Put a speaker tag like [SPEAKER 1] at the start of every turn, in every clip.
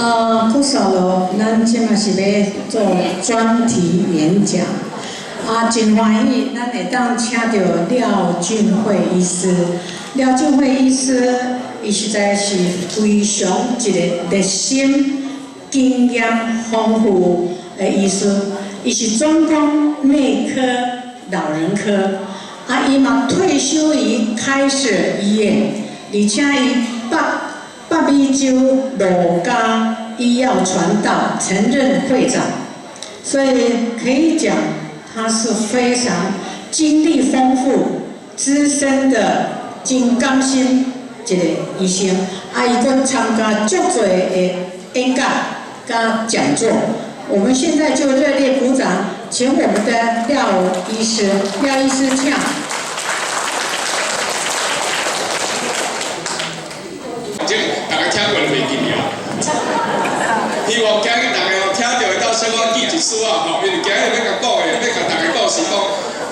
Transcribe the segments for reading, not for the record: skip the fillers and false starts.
[SPEAKER 1] 郭少罗，咱這馬是欲做專題演講，啊，真歡喜，咱會當請著廖俊慧醫師。廖俊慧醫師，伊實在是非常一個熱心、經驗豐富的醫師。伊是專攻內科、老人科，啊，伊嘛退休於開設醫院，而且伊北美洲路加醫藥傳道曾任會長，所以可以講他是非常經歷豐富、資深的真甘心一個醫生。啊，伊閣參加足濟的演講佮講座。我們現在就熱烈鼓掌，請我們的廖醫師，廖醫師請。
[SPEAKER 2] 大家聽過袂記啊？希望今日大家聽著會當小可記一絲仔吼，因為今日欲共講的，欲共大家講是講，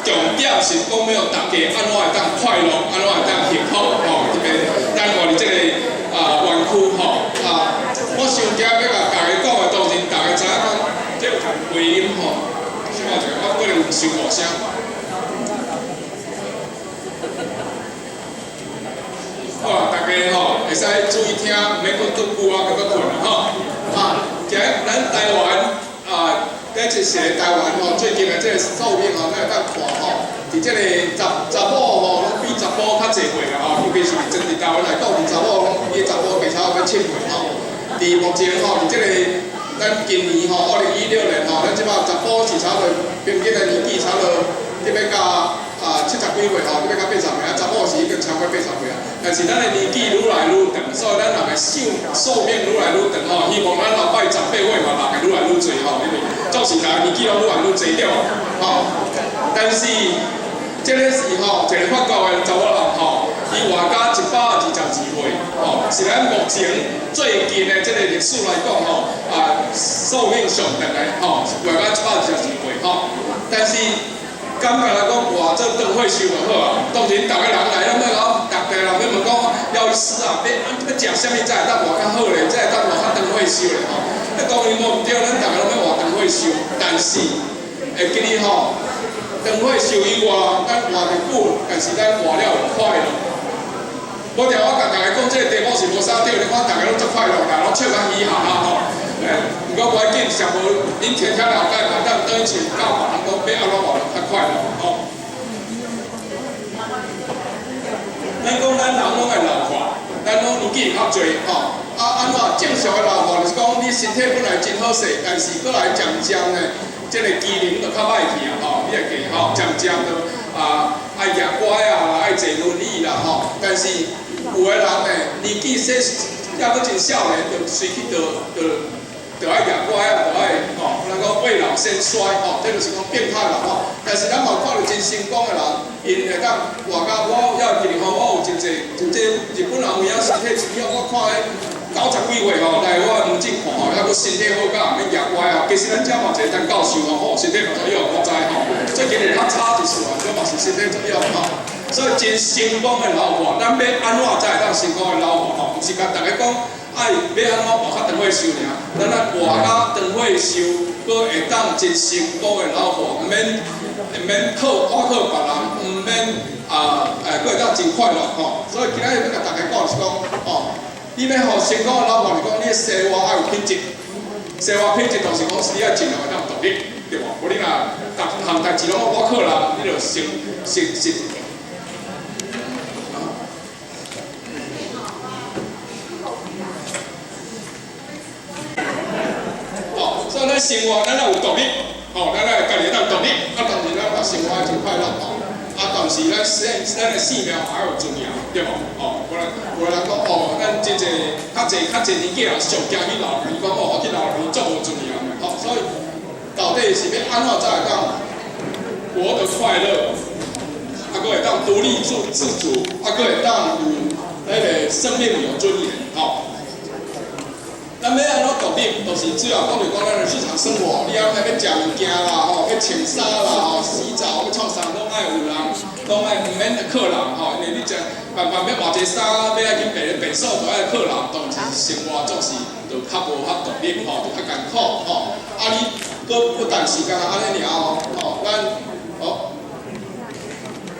[SPEAKER 2] 重點是講欲予大家按怎會當快樂，按怎會當幸福吼。特別咱活佇這个啊灣區吼啊，我想今日欲共大家講的，當然大家知影講，這有回音吼，小可者，我可能有傷大聲。好，大家吼會使注意聽，毋免閣倒久啊，閣閣睏啦吼。啊，今日咱台灣啊，這就是台灣吼，最近的這個壽命吼，咱會當看吼，佇這個查某吼，攏比查埔較濟歲啦吼，尤其是針對台灣來講，佇查某攏比查埔加差不多7歲吼。佇目前吼，佇這個咱今年吼，2016年吼，咱這擺查埔是差不多平均的年紀差不多得欲到啊70幾歲吼，得欲到80歲啊，查某是已經超過80歲啊。但是咱的年紀愈來愈長，所以咱人的壽命愈來愈長吼。希望咱後擺18歲嘛，人會愈來愈濟吼，因為總是大家年紀攏愈來愈濟對無？吼，但是這个是吼一個法國的查某人吼，伊活到122歲，吼，是咱目前最近的這個歷史來講吼，啊，壽命上長的吼，活到122歲吼，但是。感覺來講，活做長歲壽就好啊。當然，逐个人來攏欲講，逐个人欲問講，廖醫師啊，欲欲食啥物才會當活較好咧？才會當活較長歲壽咧吼。那當然無毋對，咱逐个攏欲活長歲壽，但是會記得吼，長歲壽以外，咱活得久，但是咱活了有快樂。無定我共大家講這個題目是無啥對，你看逐个攏足快樂啦，攏笑甲嘻嘻哈哈吼。毋過無要緊，上無恁聽聽了解嘛，當轉去教別人講欲按怎活較快樂吼。咱講咱人攏愛老化，咱攏年紀較濟吼。啊，按怎正常的老化就是講你身體本來真好勢，但是閣來漸漸呢，這個機能就較歹去啊吼。你會記吼，漸漸就啊愛舉拐啊，愛坐輪椅啦吼。但是有的人呢，年紀細，猶閣真少年，就隨去就愛舉拐啊，就愛吼，咱講未老先衰吼，這就是講變態老化。但是咱嘛看著真成功的人，𪜶會當活到我猶記得吼，我有真濟真濟日本人有影身體真好，我看彼90幾歲吼來我門診看吼，猶閣身體好甲毋免舉拐吼。其實咱遮嘛一個陳教授吼，吼身體嘛足好，我知吼。最近有較差一絲啊，閣嘛是身體足好吼。所以真成功的老化，咱欲按怎才會當成功的老化吼？毋是共大家講。愛欲按怎活較長歲壽爾，咱愛活較長歲壽，閣會當真成功的老化，毋免靠倚靠別人，毋免啊，閣會當真快樂吼。所以今仔日欲共大家講是講，吼，你欲予成功的老化，是講你的生活愛有品質，生活品質就是講是你愛盡量會當獨立，對無？無你若逐項代誌攏倚靠人，你就先先先。所以咱生活，咱愛有獨立，吼，咱愛家己會當獨立，啊，當然咱嘛生活愛真快樂，吼，啊，同時咱生咱的生命嘛愛有尊嚴，對無？吼，有的人講哦，咱真濟較濟較濟年紀人上驚去老人院，講哦，我去老人院足無尊嚴的，吼，所以到底是欲按怎才會當活得快樂，啊，閣會當獨立自主，啊，閣會當有彼个生命有尊嚴，吼。咱欲按怎獨立，就是主要講就講咱的日常生活，你愛欲食物件啦，吼，欲穿衫啦，吼，洗澡欲創啥，攏愛有人，攏愛毋免靠人，吼，因為你食辦辦欲換一个衫，欲愛去便所，都愛靠人，當然是生活總是就較無遐獨立吼，就較艱苦吼。啊，你閣不但是干焦按呢爾哦，吼，咱哦。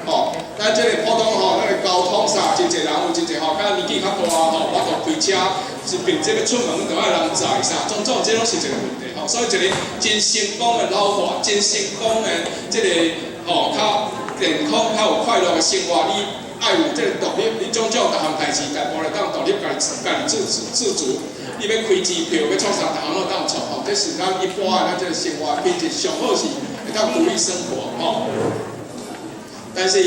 [SPEAKER 2] 吼，咱這個普通吼，咱個交通啥，真濟人有真濟吼，較年紀較大吼，無法度開車，是並這欲出門都愛人載啥，種種這攏是一個問題吼。所以一個真成功的老化，真成功的這個吼，較健康、較有快樂的生活，你愛有這個獨立，你種種逐項代誌，大部會當獨立，家己家己自主。你欲開支票，欲創啥，逐項攏當創吼。這是咱一般的咱這個生活品質，上好是會當獨立生活吼。但是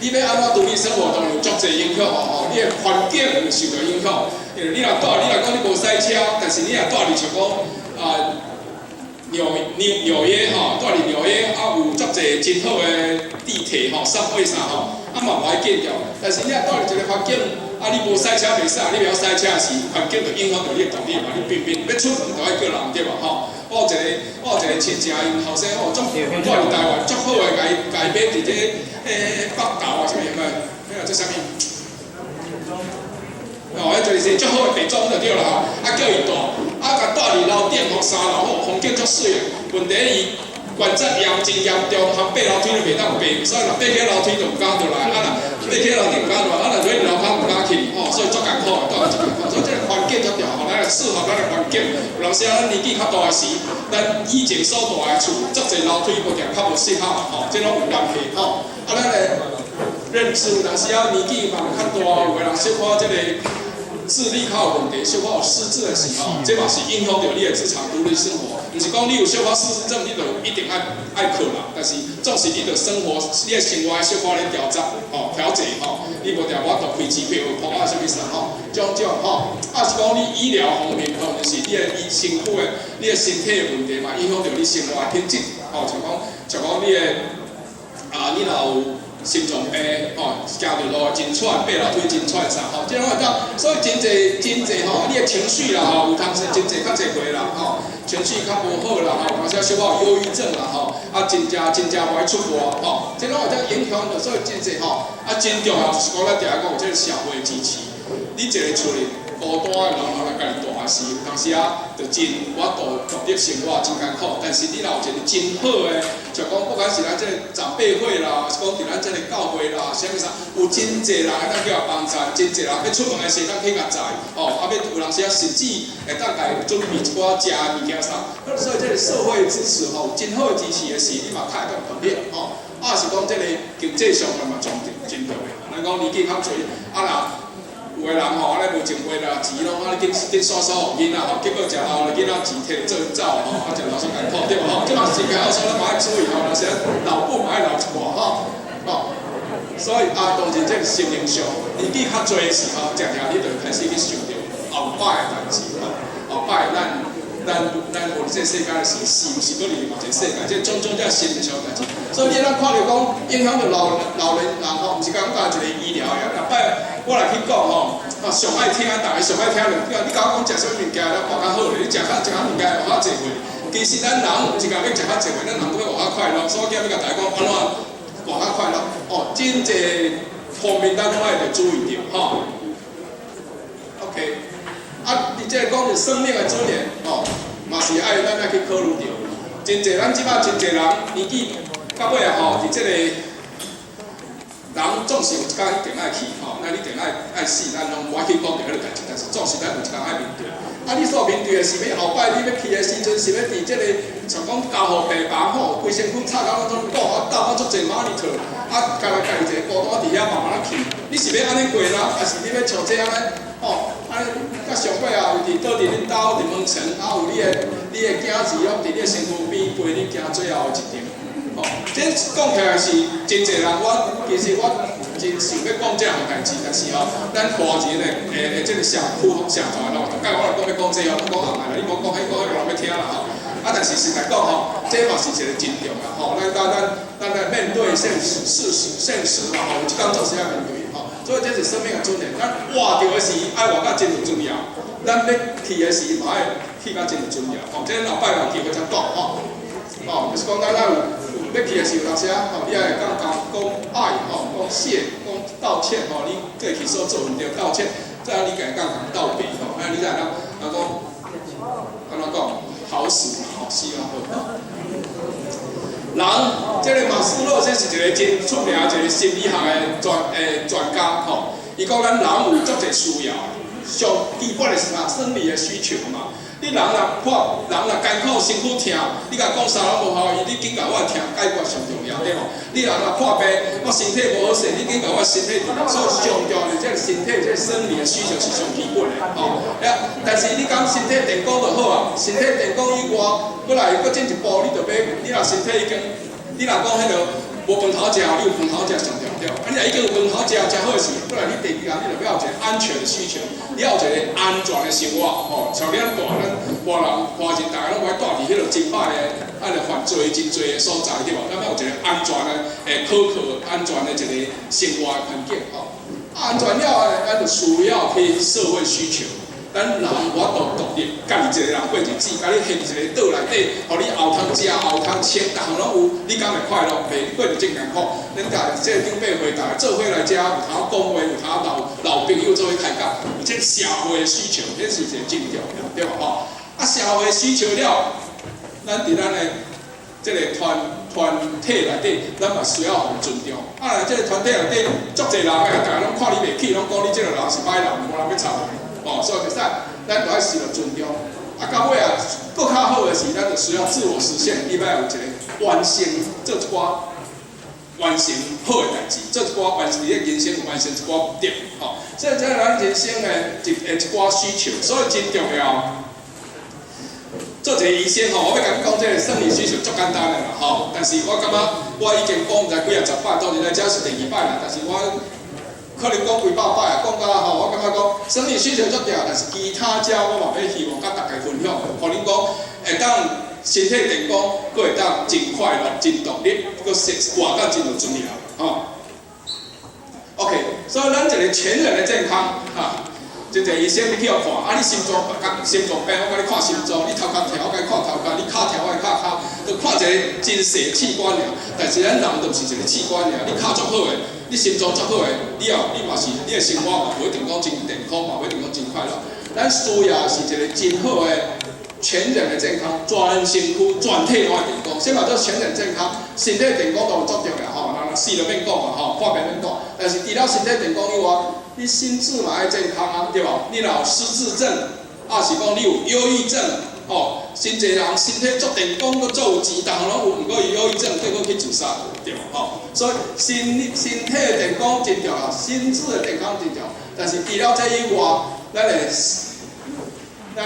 [SPEAKER 2] 你欲按怎獨立生活，當然有足濟影響吼吼，你的環境會受著影響。因為你若蹛，你若講你無駛車，但是你若蹛佇像講啊紐約吼，蹛佇紐約啊有足濟真好的地鐵吼、subway 啥吼，啊嘛無愛緊著。但是你若蹛佇一個環境，啊你無駛車袂使，你袂曉駛車時，環境就影響著你的獨立嘛。你偏偏欲出門就愛叫人對無吼？我有一個親戚，𪜶後生吼，足蹛佇台灣足好的，共伊共伊買佇這北投啊，啥物物，彼個這啥物？哦，彼就是足好的地磚就對啦吼，啊叫伊蹛，啊共蹛佇樓頂吼，三樓吼，風景足媠的。問題伊關節炎真嚴重，含爬樓梯都袂當爬，所以若爬起樓梯就毋敢落來，啊若爬起樓梯毋敢落來，啊若落樓跤毋敢去，吼，所以足艱苦的，蹛足艱苦。所以這個環境足重要，咱來適合咱的環境。有當時啊，咱年紀較大的時，咱以前所蹛的厝，足濟樓梯無定較無適合，吼，這攏有關係，吼。啊，咱的認知有當時啊，年紀嘛較大，有的人小可這個智力較有問題，小可有失智的時候，這嘛是影響著你的日常獨立生活。毋是講你有小可失智症，你就一定愛愛靠人，但是總是你著生活，你的生活小可咧調節，吼，調節吼，你無定無法度開支票、鋪啊啥物啥吼，種種吼，啊是講你醫療方面，當然是你的醫身軀的、你的身體的問題嘛，影響著你生活的品質，吼，像講你的啊，你若有心臟病，吼，行著路真喘，爬樓梯真喘啥吼，這攏會當，所以真濟真濟吼，你的情緒啦吼，有當時真濟較濟歲啦吼，情緒較無好啦吼，有當時小可有憂鬱症啦吼，啊真正真正無愛出汗吼，這攏會當影響著，所以真濟吼，啊真重要就是講咱定定講有這個社會支持，你一個厝裡孤單的人，人來家己蹛時，有當時啊，就真無法度獨立生活真艱苦。但是你若有一個真好的，就講不管是咱這個長輩會啦，是講佇咱這個教會啦，啥物啥，有真濟人會當叫幫贊，真濟人欲出門的時當去共載，吼，啊欲有當時啊甚至會當共伊準備一寡食的物件啥。所以這個社會支持吼，真好的支持的時，你嘛較會當獨立吼。啊是講這個經濟上面嘛真真重要。咱講年紀較濟，啊若有的人吼，按呢無情話啦，錢攏按呢緊緊刷刷予囡仔吼，結果食老了囡仔錢提做走吼，啊食老足艱苦對無吼？這嘛是真艱苦，所以咱嘛愛注意吼，有時老母嘛愛留一寡吼，吼。所以啊，當然這個心靈上年紀較濟的時候，常常你就開始去想著後擺的代誌吼，後擺咱活佇這個世間時，是毋是閣佇另外一個世界？這種種這心靈上代誌。所以你咱看著講影響著老老年人吼，毋是講干一個醫療的。逐擺我來去講吼，啊上愛聽，逐家上愛聽著，你共我講食啥物物件，咱活較好咧。你食較食較物件活較濟歲。其實咱人毋是講欲食較濟歲，咱人都欲活較快樂。所以我今日欲共大家講，按怎活較快樂？哦，真濟方面咱攏愛著注意著吼。OK。啊，你這個講著生命的尊嚴，吼，嘛是愛咱愛去考慮著。真濟咱這擺真濟人年紀到尾啊吼，佇這個人總是有一工一定愛去吼，那你一定愛愛死，咱攏無愛去講著彼個代誌，但是總是咱有一工愛面對。啊，你所面對的是欲後擺你欲去的時陣，是欲佇這個像講加護病房吼，規身軀插到攏總顧啊，鬥到足濟 monitor，啊，干焦家己一個孤單佇遐慢慢仔去。你是欲按呢過啦，還是你欲像這按呢？吼，按呢到上尾啊，有佇倒佇恁兜佇門床，啊有你的囝兒攏佇你的身軀邊陪你行最後的一程。吼，這講起來是真濟人，我其實我真想欲講這項代誌，但是吼，咱華人的這個社區社團咯，逐擺我若講欲講這哦，攏講紅啦，你無講彼講彼無人欲聽啦吼。啊，但是實在講吼，這嘛是一個真重要吼，咱來面對現實事實現實啦吼，有一工總是愛面對吼，所以這是生命的尊嚴。咱活著的時愛活甲真有尊嚴，咱欲去的時嘛愛去甲真有尊嚴吼。這後擺有機會才講吼。吼，就是講咱咱有欲去的時，有當時啊，吼，你愛講講講愛吼，講謝，講道歉吼，你過去所做毋對道歉，再來你家講講道別吼，啊，你才會當人講。按怎講？好死嘛，吼，死較好。人，這个馬斯洛這是一个真出名一个心理學的專家吼。伊講咱人有足濟需要，上基本的是啥？生理的需求嘛。你人若破，人若艱苦身軀疼，你共講啥攏無效，伊你緊共我疼解決上重要，對無？你人若破病，我身體無好勢，你緊共我身體治療，所以上重要的這個身體這個生理的需求是上基本的，吼。但是你講身體健康就好啊，身體健康以外，閣來閣進一步，你著欲，你若身體已經，你若講彼个無飯通食，你有飯通食上重要。啊，你若已經有飯通食，誠好的是，閣來你第二項，你著欲有一個安全的需求，你要有一個安全的生活，吼。像你咱住，咱華人華人，逐家攏無愛住佇彼个真歹的、按呢犯罪真濟的所在，對無？咱欲有一個安全的、會可靠、安全的一個生活的環境，吼。安全了後，咱就需要去社會需求。咱人無法度獨立，家己一個人過日子，共你陷佇一個島內底，予你後通食、後通穿，逐項攏有，你敢會快樂？袂，你過得真艱苦。恁逐這個長輩會，逐家做伙來遮，有通講話，有通老老朋友做伙開講，有這個社會的需求，這是一個真重要，對無吼？啊，社會需求了，咱佇咱的這個團體內底，咱嘛需要予尊重。啊，這個團體內底足濟人的，逐家攏看你袂起，攏講你這個人是歹人，無人欲插你。哦，所以袂使，咱著愛受著尊重。啊，到尾啊，閣較好的是，咱就需要自我實現，你欲有一個完成做一寡完成好的代誌，做一寡完成你的人生有完成一寡目的，吼。所以這咱人生的一寡需求，所以真重要。做一個醫生吼，我欲共你講這個生理需求足簡單的啦，吼。但是我感覺我已經講毋知幾仔十擺，當然來遮是第二擺啦，但是我可能講幾百擺啊，講到吼，我感覺講生理需求足重要，但是其他遮我嘛欲希望佮大家分享，予恁講會當身體健康，閣會當真快樂、真獨立，閣活甲真有尊嚴，吼。OK，所以咱一個全人的健康，哈。真濟醫生你去予看，啊你心臟心臟病，我共你看心臟；你頭殼疼，我共你看頭殼；你跤疼，我共看跤。就看一個真細器官爾，但是咱人就毋是一個器官爾。你跤足好的，你心臟足好的，你也你嘛是你的生活嘛無一定講真健康，嘛無一定講真快樂。咱需要是一個真好的全人的健康，全身軀、全體攏愛健康。啥物叫做全人健康？身體健康當然足重要吼，人死就免講啊吼，破病免講。但是除了身體健康以外，你心智嘛愛健康啊，對無？你若有失智症，抑是講你有憂鬱症，吼，真濟人身體足健康，閣足有錢，逐項攏有，毋過伊憂鬱症，結果去自殺，對無？吼，所以身體的健康真重要，心智的健康真重要。但是除了這以外，咱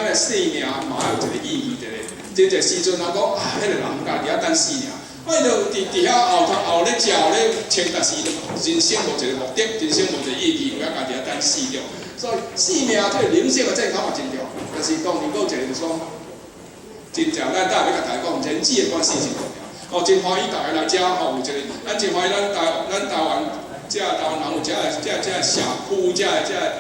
[SPEAKER 2] 的生命嘛愛有一個意義佇咧。真濟時陣人講啊，彼個人家佇遐等死爾。我就佇遐後頭後咧食後咧穿，但是人生無一個目的，人生無一個意義，有影家佇遐等死著。所以生命這個靈性的健康嘛真重要，但是當然閣有一個就是講，真正咱等下欲共大家講人際的關係真重要。哦，真歡喜逐家來遮吼，有一個，咱真歡喜咱台灣這台灣人有這社區這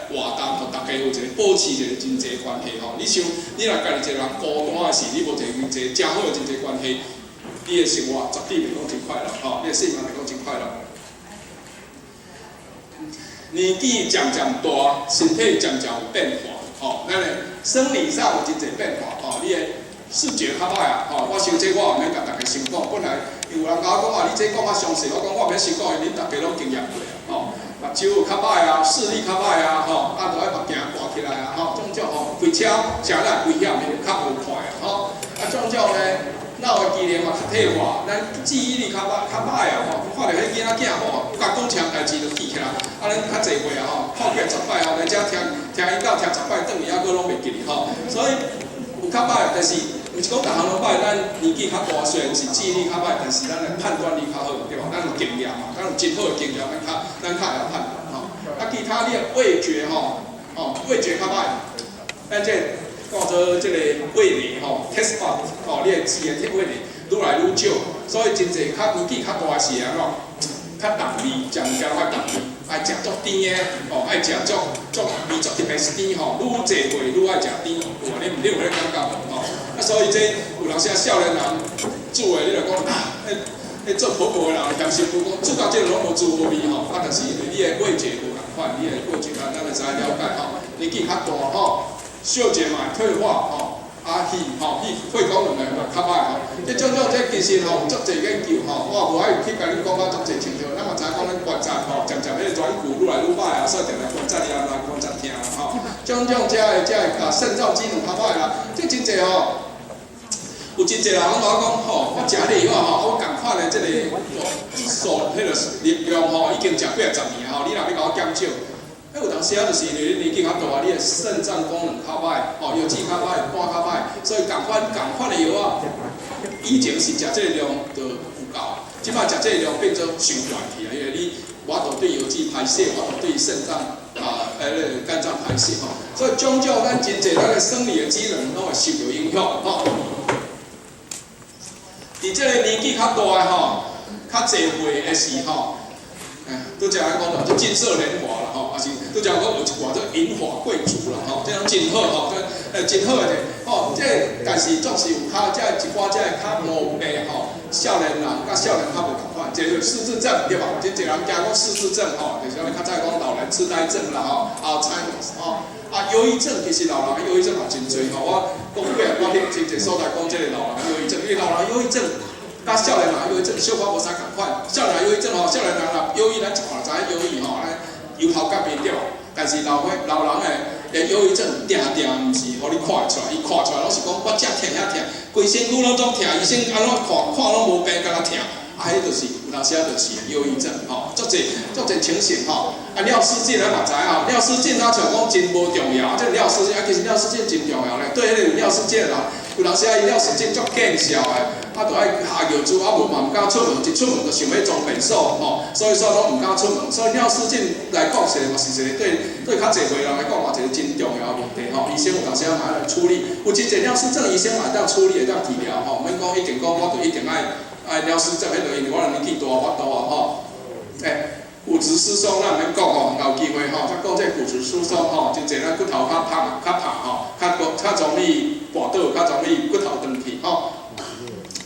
[SPEAKER 2] 活動，予逐家有一個保持一個人際關係吼。你想，你若家己一個人孤單的時，你無一個人際誠好的人際關係，你的生活絕對袂講真快樂吼，你的生命袂講真快樂。年紀漸漸大，身體漸漸有變化，吼，咱的生理上有真濟變化，吼，你的視覺較歹啊，吼，我想這我毋免共大家先講，本來有人共我講啊，你這講較詳細，我講我毋免先講，恁逐家攏經驗過啊，吼，目睭較歹啊，視力較歹啊，吼，啊，著愛目鏡掛起來啊，吼，種種吼，開車誠咱危險，較無快啊，吼，啊，種種呢，腦的機能嘛較退化，咱記憶力較歹啊，吼，看著彼囡仔囝吼，有共講啥代誌就記起來，啊，咱較濟歲啊，吼，看過十擺吼，來遮聽聽伊到聽十擺，轉去猶閣攏袂記哩吼，所以有較歹，但是毋是講逐項攏歹，咱年紀較大，雖然是記憶力較歹，但是咱的判斷力較好，對無？咱有經驗嘛，咱有真好的經驗，咱較會曉判斷吼。啊，其他你的味覺吼，吼，味覺較歹，咱這叫做這個味蕾吼，taste bud 吼，你的舌的味蕾愈來愈少，所以真濟較年紀較大時安怎？較重味，食物件較重味，愛食足甜的，吼，愛食足足味足特別是甜吼，愈濟歲愈愛食甜，有無？你有彼感覺無？吼，啊，所以這有當時啊，少年人煮的，你就講啊，彼做婆婆的人嫌辛苦，講煮到這個攏無滋無味吼，啊，但是因為你的味覺無仝款，你的味覺咱會使了解吼，年紀較大吼，嗅覺嘛會退化吼，啊，肺吼，肺肺功能嘛較歹吼。這種種這其實吼有足濟研究吼，我無愛去共恁講甲足濟清楚，咱嘛知影講咱關節吼，漸漸彼個軟骨愈來愈歹啊，所以定定關節炎啦、關節疼啦吼。種種這个這个啊腎臟機能較歹啦，這真濟吼。有真濟人攏共我講吼，我食彼個藥吼，我仝款的這個數彼個量吼，已經食幾仔十年吼，你若欲共我減少，彼有當時啊，就是因為你年紀較大，你的腎臟功能較歹，吼，藥劑較歹，肝較歹，所以仝款仝款的藥仔，以前是食這個量就有夠，這擺食這個量變做傷懸去啊，因為你無法度對藥劑排泄，無法度對腎臟啊，彼个肝臟排泄吼，所以種種咱真濟咱的生理的機能攏會受著影響吼。佇這個年紀較大的吼，較濟歲的時吼，哎，拄才講到這金色年華啦吼，也是拄才講有一寡做銀髮貴族啦吼，這種真好吼，這真好的吼，這但是總是有較這一寡這較無病吼，少年人佮少年較無仝款，一個失智症對無？真濟人驚講失智症吼，就是咱較早講老人痴呆症啦吼，阿兹海默吼。啊，憂鬱症其實老人憂鬱症嘛真濟吼，我講幾仔我去真濟所在講這個老人憂鬱症，因為老人憂鬱症佮少年人憂鬱症小可無啥仝款，少年憂鬱症吼，少年人若憂鬱，咱一看就知影憂鬱吼，按呢油頭革面對無？但是老歲老人的憂鬱症定定毋是予你看會出來，伊看出來攏是講我遮疼遐疼，規身軀攏總疼，醫生按怎看看攏無病，敢若疼。啊，彼就是有當時仔就是憂鬱症吼，足濟足濟情形吼。啊，尿失禁咱嘛知吼，尿失禁若像講真無重要，這個尿失禁啊，其實尿失禁真重要咧。對彼個有尿失禁的人，有當時仔伊尿失禁足見效的，啊，著愛下尿珠，啊無嘛毋敢出門，一出門就想欲裝便所吼，所以說攏毋敢出門。所以尿失禁來講，是嘛是一個對對較濟歲人來講嘛，一個真重要的問題吼。醫生有當時仔嘛愛來處理，有真濟尿失禁醫生嘛會當處理，會當治療吼，毋免講一定講我著一定愛。愛尿失禁，彼就因為我年紀大，法度啊吼。欸，骨質疏鬆咱毋免講吼，有機會吼，再講這個骨質疏鬆吼，真濟咱骨頭較胖、較胖吼，較較容易跋倒，較容易骨頭斷去吼。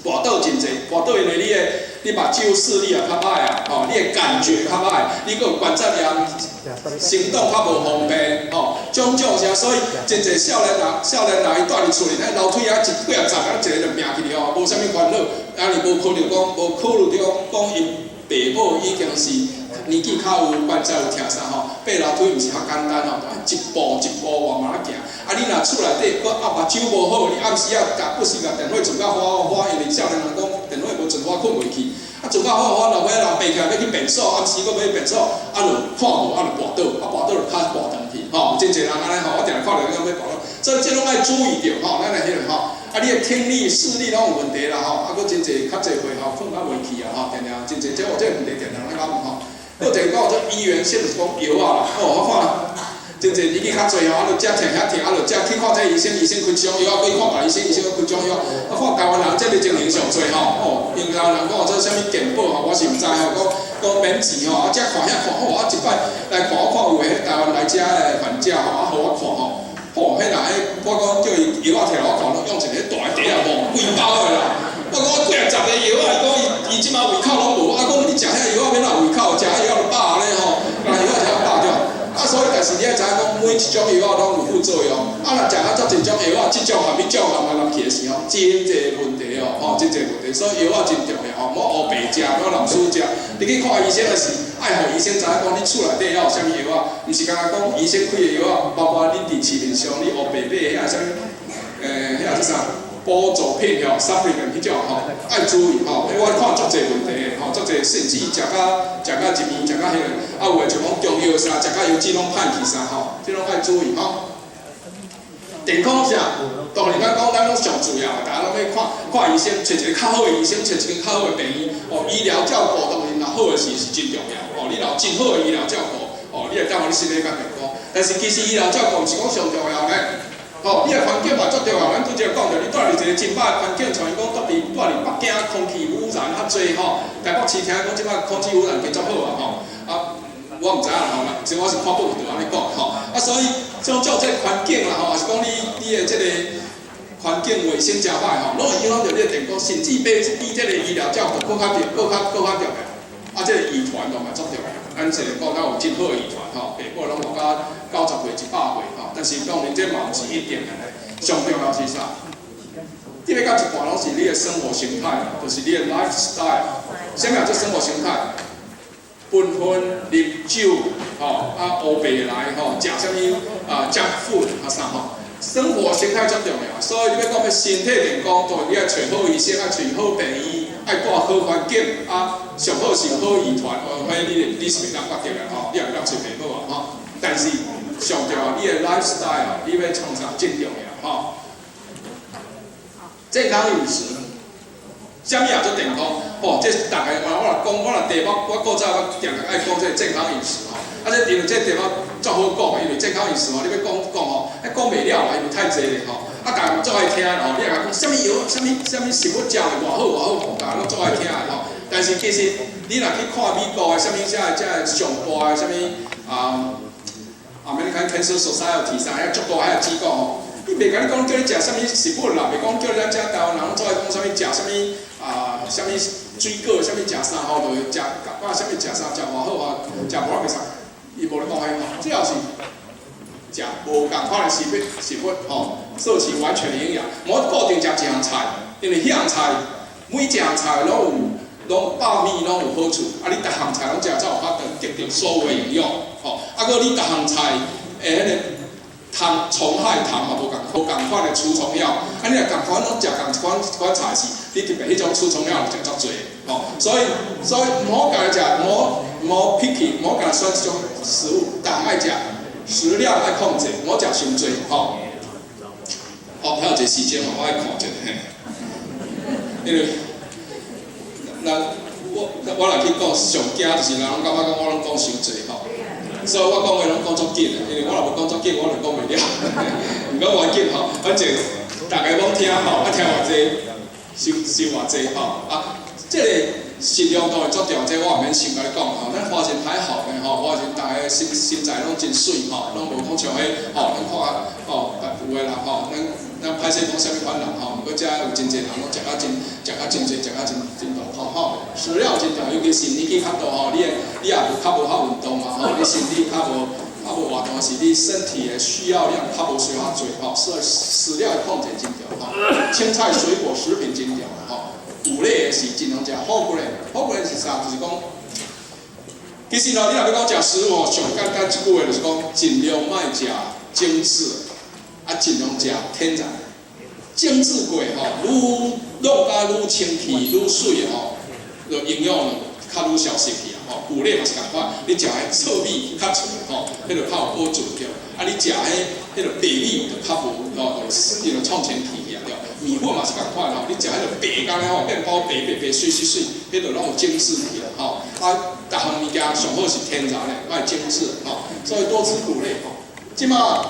[SPEAKER 2] 跋倒真濟，跋倒因為你的你目睭視力也較歹啊，吼，你的感覺較歹，你閣有關節炎，行動較無方便，吼，種種啥，所以真濟少年人，少年人伊蹛佇厝裡，彼樓梯仔一幾仔層，啊一个就拚起去吼，無啥物煩惱，啊你無考慮講，無考慮著講𪜶爸母已經是年紀較有關節有疼啥吼，爬樓梯毋是較簡單吼，愛一步一步慢慢仔行。啊，你若厝內底閣啊目睭無好，你暗時仔共不時共電火轉甲花花，因為少年人講電火無轉花睏袂去，啊轉甲花花，老歲仔人爬起來欲去便所，暗時閣欲去便所，啊就看無，啊就跋倒，啊跋倒就跤跋斷去，吼，有真濟人按呢吼，我定定看著咁欲跋倒，所以這攏愛注意著吼，咱的彼个吼，啊你的聽力、視力攏有問題啦吼，啊閣真濟較濟歲吼，睏較袂去啊吼，定定真濟這這個問題定定咧講吼。閣一個講做醫源性就是講藥仔啦，哦，我看真濟年紀較濟吼，啊，就遮疼遐疼，啊，就遮去看這醫生，醫生開一種藥，啊，閣去看別醫生，醫生閣開一種藥，啊，看台灣人這個情形上濟吼，哦，因台灣人講做啥物健保吼，我是毋知吼，講講免錢吼，啊，遮看遐看好，啊，一擺來看我看有的台灣來遮的患者吼，啊，予我看吼，吼，彼人彼我講叫伊藥仔摕來我看，攏用一个大袋仔摸規包的啦。我講我幾仔十个藥仔，伊講伊伊這擺胃口攏無，啊，講你食遐藥仔欲怎胃口？食遐藥仔就飽咧吼，啊，藥仔食飽對。啊，所以但是你愛知影講，每一種藥仔攏有副作用。啊，若食較足濟種藥仔，這種含彼種含含去的時候，真濟問題哦，吼，真濟問題。所以藥仔真重要吼，莫烏白食，莫濫使食。你去看醫生的時，愛予醫生知影講你厝內底猶有啥物藥仔，毋是干焦講醫生開的藥仔，包括恁伫市面上你烏白買的遐啥物，遐叫啥？補助品吼，supplement 彼種吼，愛注意吼。我看足濟問題的吼，足濟甚至食甲食甲入院，食甲彼个，啊有的像講中藥啥，食甲藥劑攏歹去啥吼，這攏愛注意吼。健康啥？當然咱講咱攏上主要，大家攏欲看看醫生，揣一个較好的醫生，揣一間較好的病院。哦，醫療照顧當然若好的是是真重要。哦，你若有真好的醫療照顧，哦，你會當予你身體較健康。但是其實醫療照顧毋是講上重要呢。吼，你的環境嘛足重要，咱拄才講著，你蹛佇一個真歹的環境，像伊講蹛佇蹛佇北京空氣污染較濟吼，台北市聽講這擺空氣污染加足好啊吼，啊，我毋知影啦吼，這我是看報道按呢講吼，啊，所以像照這個環境啦吼，抑是講你你的這個環境衛生誠歹吼，攏會影響著你的健康，甚至比比這個醫療照顧閣較重、閣較閣較重要。啊，這個遺傳嘛足重要。咱一個國家有真好的遺傳吼，爸母攏活甲90歲、100歲吼，但是當然這嘛毋是一定的。上重要是啥？得欲到一半攏是你的生活形態，就是你的 lifestyle。啥物叫做生活形態？分分啉酒，吼啊烏白來吼，食啥物啊 junk food 啊啥吼，生活形態足重要。所以你欲講欲身體健康，就你愛揣好醫生，愛揣好病院，愛住好環境，啊上好是有好遺傳，哦，彼你是袂當決定的吼，你也袂當揣爸母啊吼。但是上重要，你的 lifestyle，你欲創啥真重要吼。健康飲食，啥物叫做健康？吼，這逐个我若講，我若題目，我古早我定定愛講這個健康飲食吼。啊，這因為這題目足好講，因為健康飲食吼，你欲講講吼，彼講袂了啊，因為太濟咧吼。啊，逐个嘛足愛聽吼，你若講啥物藥、啥物食物食會偌好偌好，逐个攏足愛聽的吼。但是其實你若去看美國的啥物這上大的啥物啊，American Cancer Society 啥遐足大遐機構吼。伊袂共你講叫你食啥物食物啦，袂講叫咱遮台灣人攏做愛講啥物食啥物啊，啥物水果，啥物食啥吼，就會食啊，啥物食啥食偌好啊，食無啊袂使，伊無咧講彼吼，主要是食無仝款的食物吼，攝取完全的營養，無固定食一項菜，因為彼項菜每一項菜攏有攏百物攏有好處，啊，你逐項菜攏食才有法度得著所有的營養，吼，啊，閣你逐項菜的彼個。蟲蟲害糖嘛無仝款的除蟲藥，啊你若仝款攏食仝一款一款菜是，你特別彼種除蟲藥就食足濟，吼，所以毋好家己食，毋好 picky，毋好家己選一種食物，逐項愛食，食量愛控制，毋好食傷濟，吼。哦，還有一個時間吼，我愛看一下，嘿，因為咱我若去講上驚就是人攏感覺講我攏講傷濟吼。所以我講話攏講足緊的，因為我若無講足緊，我就講袂了。毋過無要緊吼，反正逐家攏聽吼，啊聽偌濟，收收偌濟吼。啊，這個食量當然足重要，這個我毋免先共你講吼。咱華人還好呢吼，華人逐个身材攏真媠吼，攏無講像彼吼，咱看吼，有的人吼，咱歹勢講啥物款人吼，毋過遮有真濟人攏食較真濟，食較真大口吼。食量真重要，尤其是年紀較大吼，你也無較無法運動嘛吼，你身體較無活動時，你身體的需要量較無需要濟吼，所以食量的控制真重要吼。青菜、水果、食品真重要吼。穀類的是盡量食 whole grain，whole grain 是啥？就是講，其實吼，你若欲講食食物吼，上簡單一句話就是講，盡量莫食精緻，啊，盡量食天然。精緻過吼，愈弄甲愈清氣、愈媠的吼，就營養較愈消失去啊！吼，穀類嘛是仝款，你食彼糙米較脆吼，彼就較有保存對。啊，你食彼個白米就較無吼，就伊就創清氣去啊對。麵粉嘛是仝款吼，你食彼個白工的吼，麵包白白白媠媠媠，彼就攏有精緻去啊吼。啊，逐項物件上好是天然的，莫精緻吼。所以多吃穀類吼。這馬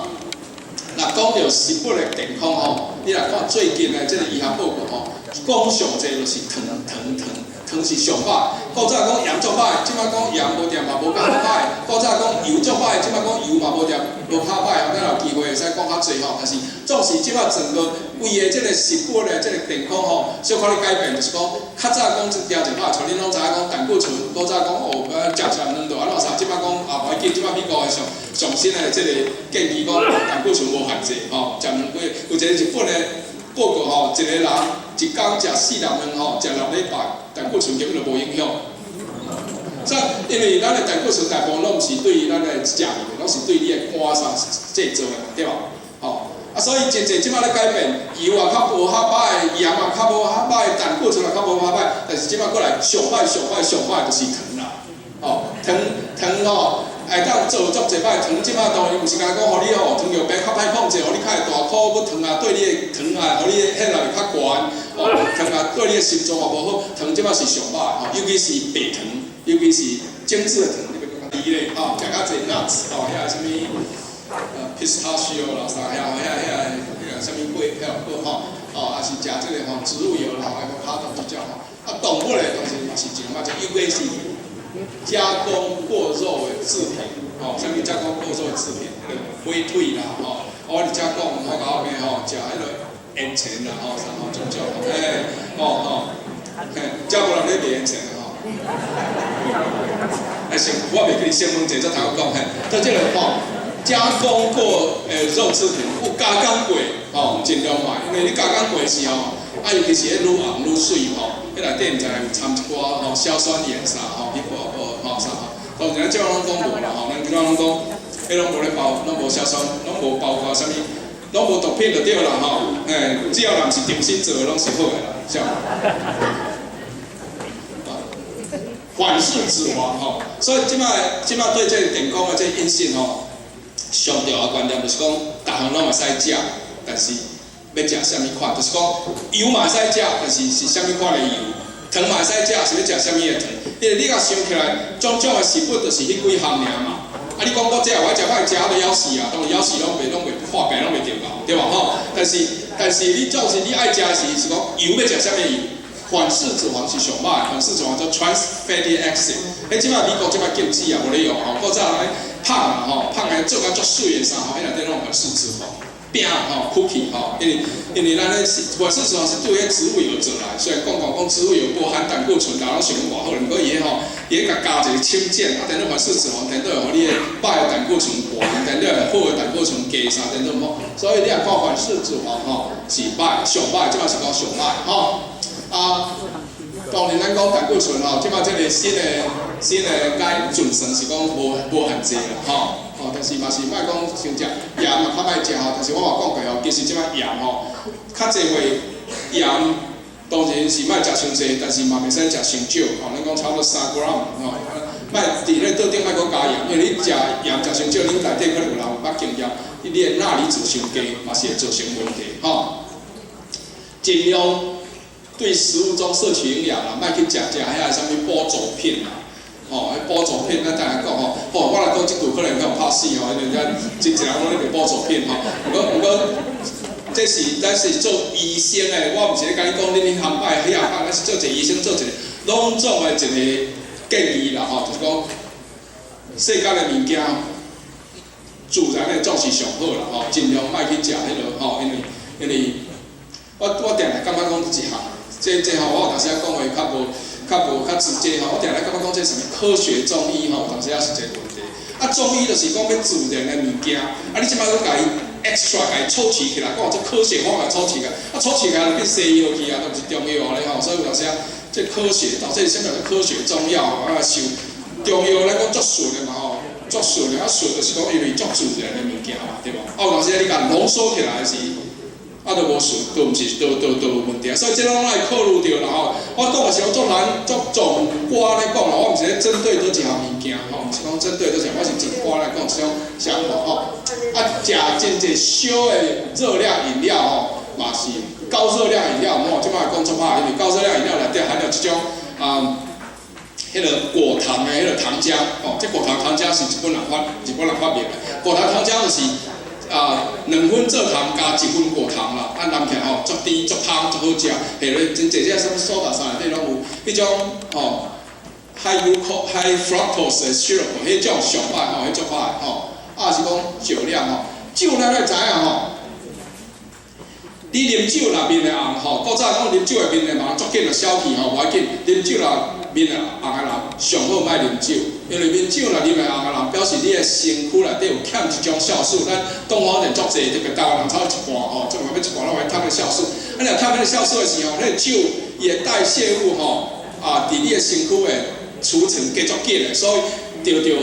[SPEAKER 2] 若講著食物的健康吼，你若看最近的這個醫學報告吼，講上濟就是糖糖糖。糖是上歹，古早講鹽足歹，這馬講鹽無定嘛無較好歹。古早講油足歹，這馬講油嘛無定無較歹。咱有機會會使講較濟吼，但是總是這馬整個規个這個食物的這個健康吼，小可咧改變，就是講較早講這定一擺，像恁攏知影講膽固醇，古早講哦，食食卵就按怎啥，這馬講啊無要緊，這馬美國的上上新的這個建議講膽固醇無限制吼，食卵幾有一個日本的報告吼，一個人一工食四粒卵吼，食6禮拜，膽固醇根本就無影響。所以，因為咱的膽固醇大部分攏毋是對咱的食入的，攏是對你的肝啥製造的，對無？吼，啊，所以真濟這馬咧改變，油也較無較歹，鹽也較無較歹，膽固醇也較無較歹，但是這馬過來上歹上歹上歹就是糖啦，吼，糖糖吼。會當做足濟擺糖，這馬當然毋是干焦講，予你吼糖尿病較歹控制，予你較會大箍要糖啊，對你的糖啊，予你的血壓會較懸，吼，糖啊對你的心臟也無好，糖這馬是上歹吼，尤其是白糖，尤其是精緻的糖，你欲講較咧，吼，食較濟 nuts 吼，遐啥物pistachio 啦，啥遐啥物果，遐果吼，哦，抑是食這個吼植物油啦，avocado 這種吼，啊，動物的東西嘛是真歹食，尤其是加工過肉的製品，吼，啥物加工過肉的製品，彼個火腿啦，吼，我佇遮講，我後面吼食彼個煙腸啦，吼，啥吼種種，嘿，吼吼，嘿，遮無人咧賣煙腸的吼。哎，先，我袂記得先問者，才頭講嘿，在這個吼，加工過的肉製品有加工過，吼，盡量莫，因為你加工過時吼，啊，尤其是彼愈紅愈媠吼，彼內底毋知有摻一寡吼硝酸鹽啥吼，去補補吼啥吼。當然咱這攏講無啦吼，咱這攏講，彼攏無咧包，攏無硝酸，攏無包括啥物，攏無毒品就對啦吼。嘿，只要若毋是重新做的，攏是好的啦，是。反式脂肪吼，所以這擺對這個健康的這個飲食吼，上重要的觀念就是講，逐項攏會使食，但是欲食啥物款，就是講油嘛會使食，但是是啥物款的油；糖嘛會使食，是欲食啥物的糖。因為你共想起來，種種的食物就是彼幾項爾嘛。啊，你講我這我食歹食都枵死啊，當然枵死攏袂破病攏袂著𠢕，對無吼？但是你總是你愛食的是是講油欲食啥物油？反式脂肪是上歹，反式脂肪叫 trans fatty acid。彼這擺美國這擺禁止啊，無咧用吼。古早人咧麭啊吼，麭的做甲足媠的啥吼，彼內底攏反式脂肪。餅吼，cookie 吼，因為咱咧是反式脂肪是對彼植物油做來，雖然講講講植物油無含膽固醇，大家攏想講偌好，毋過伊彼吼，伊彼共加一個氫鍵，啊，等於反式脂肪，等於予你的歹的膽固醇懸，等於好的膽固醇低啥，等於無。所以你若看反式脂肪吼是歹，上歹，這擺是講上歹吼。啊，當然咱講膽固醇吼，這擺這個新的改準繩是講無限制啦，吼，吼，但是嘛是莫講傷食鹽嘛較歹食吼，但是我嘛講過吼，其實這擺鹽吼，較濟會鹽當然是莫食傷濟，但是嘛袂使食傷少，吼，咱講差不多3 gram 吼，莫佇咧桌頂莫閣加鹽，因為你食鹽食傷少，恁內底可能有人有捌經驗，你的鈉離子傷低，嘛是會造成問題，吼。盡量對食物中攝取營養啦，莫去食食遐个啥物補助品啦，吼，彼補助品咱等下講吼，吼，我來講這句可能予人拍死吼，因為遮真濟人攏咧賣補助品吼，毋過，這是咱是做醫生的，我毋是咧共你講你恁通擺遐擺，咱是做一個醫生做一個攏總的一個建議啦吼，就是講世間的物件，自然的總是上好啦吼，盡量莫去食彼落吼，因為我定定感覺講一項。這吼，我有當時仔講話較無較直接吼，我定定感覺講這啥物科學中醫吼，有當時仔是一個問題。啊，中醫就是講欲自然的物件，啊，你這擺閣共伊 extra 共伊抽取起來，講這科學法共抽取起來，啊，抽取起來就變西藥去啊，都毋是中藥咧吼。所以有當時仔這科學到底啥物叫做科學中藥啊？像中藥咱講足順的嘛吼，足順的啊順就是講因為足自然的物件嘛，對無？啊，有當時仔你共濃縮起來是。啊，都無順，都毋是，都有問題啊！所以這攏愛考慮著啦吼。我講的是講足難、足總觀咧講啦，我毋是咧針對佗一項物件吼，毋是講針對佗一項，我是一般來講這種想法吼。啊，食真濟燒的熱量飲料吼，嘛是高熱量飲料，吼，這擺講足歹，因為高熱量飲料內底含有這種啊，彼個果糖的彼個糖漿，吼，這果糖糖漿是日本人發明的，果糖糖漿就是。啊，2分蔗糖加1分果糖啦，啊，淋起來吼，足甜、足香、足好食。下落真濟這啥物蘇打啥內底攏有，彼種吼 high glucose、high fructose 的 syrup，彼種上歹吼，彼足歹吼。啊，是講酒量吼，酒咱愛知影吼，你啉酒若面會紅吼，古早講啉酒會面會紅，足緊就消氣吼，無要緊。啉酒若面會紅的人，上好莫啉酒，因為啉酒若面會紅的人，表示你的身軀內底有欠一種酵素。咱東方人足濟，特別台灣人差不多一半吼，總歸欲一半攏會欠彼酵素。啊，若欠彼個酵素的時候，彼個酒伊的代謝物吼，啊，佇你的身軀會儲存加足緊的，所以著著有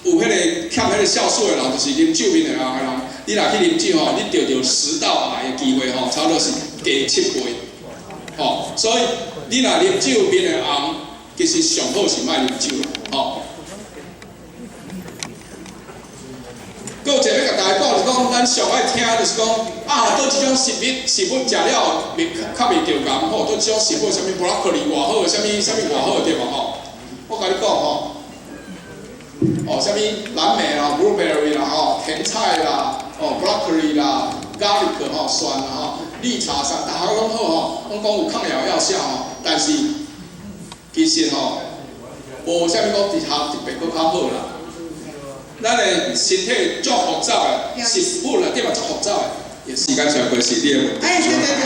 [SPEAKER 2] 彼個欠彼個酵素的人，就是啉酒面會紅的人，你若去啉酒吼，你著著食道癌的機會吼，差不多是加7倍，吼，所以你若啉酒面會紅，其實上好是莫啉酒啦，吼。閣有一個欲共大家講，就是講咱上愛聽就是講啊，佗一種食物食了袂較袂著癌吼，佗一種食物啥物 broccoli 偌好，啥物啥物偌好對無吼？我共你講吼，哦，啥物藍莓啦、blueberry 啦吼、甜菜啦、哦 broccoli 啦、garlic 吼、蒜啦吼、綠茶啥，逐項攏好吼，攏講有抗老藥效吼，但是其實吼，無啥物講一項特別閣較好啦。咱的身體足複雜的，食物內底嘛足複雜的，時間超過是你的問題。
[SPEAKER 1] 哎，對對對。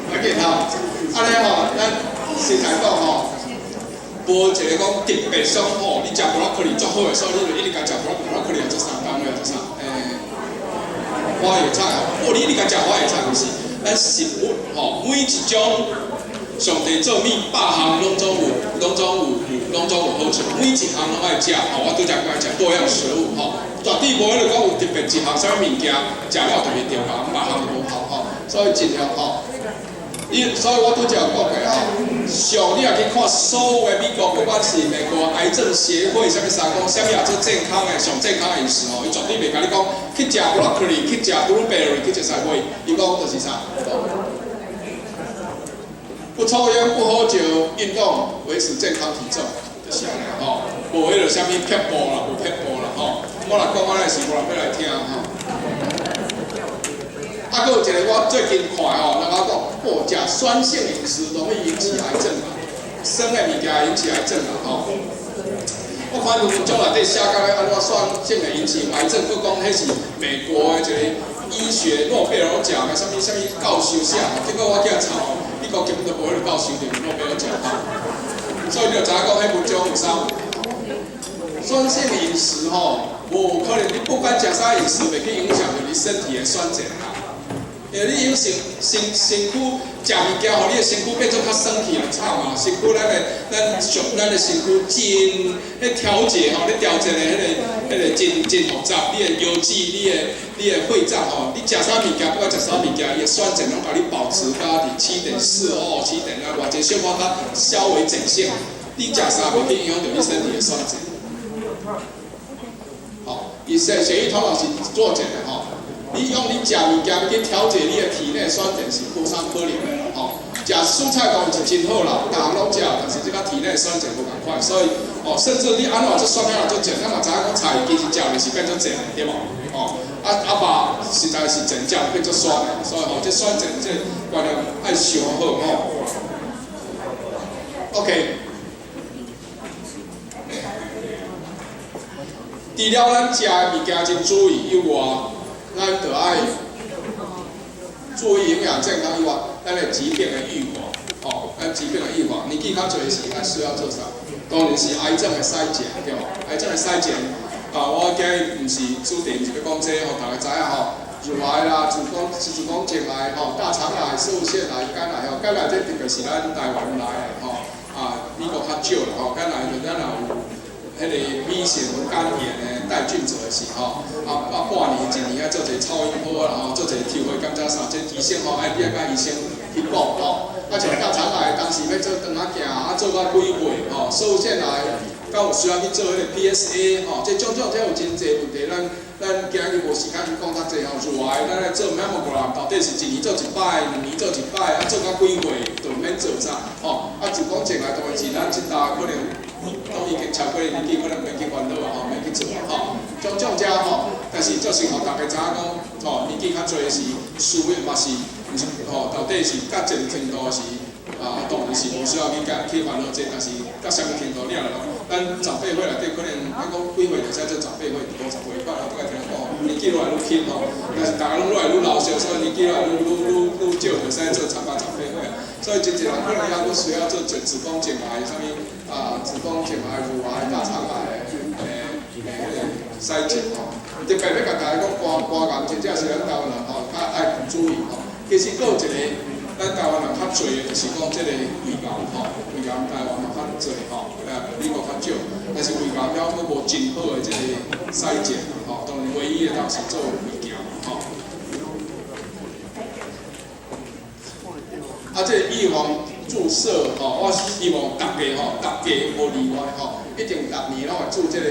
[SPEAKER 2] 無要緊吼，按呢吼，咱實在講吼，無一個講特別爽吼，你食 broccoli 足好的，所以你就一直共食 broccoli 做啥單位做啥？欸。花椰菜吼，哦，你共食花椰菜毋是？咱食物吼，每一種上帝做物百項攏總有，攏總有有，攏總有好處，每一項攏愛食吼。我拄才講食多樣食物吼，絕對無彼个講有特別一項啥物物件食了特別著效，別項就無效吼。所以盡量吼。你所以我拄才有講過吼，上你若去看所有的美國，不管是美國癌症協會啥物啥講，啥物也做健康的上健康的飲食吼，伊絕對袂共你講去食 broccoli，去食 blueberry，去食啥貨，伊講就是啥？不抽菸，不喝酒，運動，維持健康體重，就是按呢吼。無彼个啥物撇步啦，無撇步啦吼。我若講按呢是無人欲來聽吼。啊，閣有一个我最近看吼，人家講，哦，食酸性飲食容易引起癌症啊，酸的物件引起癌症啊，吼。我看文章內底寫甲咧按怎酸性會引起癌症，閣講彼是美國的一個醫學諾貝爾獎的啥物啥物教授寫，結果我去查吼，美國根本就無彼个教授得諾貝爾獎吼。所以你就知影講，彼文章有啥問題。酸性飲食吼，無可能，你不管食啥飲食，袂去影響著你身體的酸鹼啦。因為你用身軀食物件，予你的身軀變做較酸去就慘啊！身軀咱的咱上咱的身軀真彼調節吼，咧調節的彼个真真複雜。你的腰子、你的血臟吼，你食啥物件，不管食啥物件，伊的酸鹼攏共你保持甲佇7.4哦，七點啊偌濟小可較稍微鹼性。你食啥袂去影響著你身體的酸鹼。好，伊血血液通常是做鹼的吼。你用你食物件去調節你的體內酸鹼是無啥可能的啦吼。食蔬菜當然是真好啦，逐項攏食，但是這個體內酸鹼無仝款，所以哦，甚至你按怎做酸了做鹼，咱嘛知影講菜其實食就是變做鹼的，對無？哦，啊啊肉實在是鹼食變做酸的，所以吼，這酸鹼這觀念愛想好吼。OK。除了咱食的物件真注意以外，咱著愛注意營養健康以外，咱的疾病的預防，吼，咱疾病的預防，年紀較濟時愛需要做啥？當然是癌症的篩檢，對無？癌症的篩檢，啊，我今日毋是主題，毋是欲講這個，予大家知影吼。乳癌啦、子宮頸癌、吼、大腸癌、攝護腺癌、肝癌吼，肝癌這特別是咱台灣來的吼，啊，美國較少啦吼，肝癌就咱若有彼个 B 型肝炎的帶菌者的時吼，啊啊半年一年愛做一个超音波啦吼，做一个抽血檢查啥，這醫生吼愛你愛共醫生去講吼。啊像大腸癌當時欲做腸仔鏡，啊做到幾歲吼，攝護腺癌，敢有需要去做彼個 PSA 吼，這種種這有真濟問題，咱今日無時間去講較濟吼。乳癌咱來做 mammogram，到底是一年做一擺，2年做一擺，啊做到幾歲就毋免做啥吼。啊子宮頸癌當然是咱這代可能都已經超過年紀，可能免去煩惱啊吼，免去做啊吼。種種遮吼，但是就是予大家知影講，吼年紀較濟時，需要嘛是，毋是吼，到底是到一个程度時，啊當然是無需要去共去煩惱這，但是到啥物程度你若咱十八歲內底可能，咱講幾歲就使做十八歲，58款，我拄才聽講，年紀愈來愈輕吼，但是逐家攏愈來愈老少，所以年紀愈來愈愈愈愈少，就使做參加十八歲。所以真濟人可能猶閣需要做子宮頸癌，啥物啊，子宮頸癌、乳癌、大腸癌的欸彼个篩檢吼。特別欲共大家講肝癌，真正是咱台灣人吼較愛注意吼。其實閣有一个，咱台灣人較濟的，就是講這个胃癌吼，胃癌台灣嘛較濟吼，啊美國較少，但是胃癌了閣無真好的這个篩檢吼，當然唯一的當是做胃鏡吼。啊，這個預防注射吼，我希望逐家吼，逐家無例外吼，一定逐年攏會注這个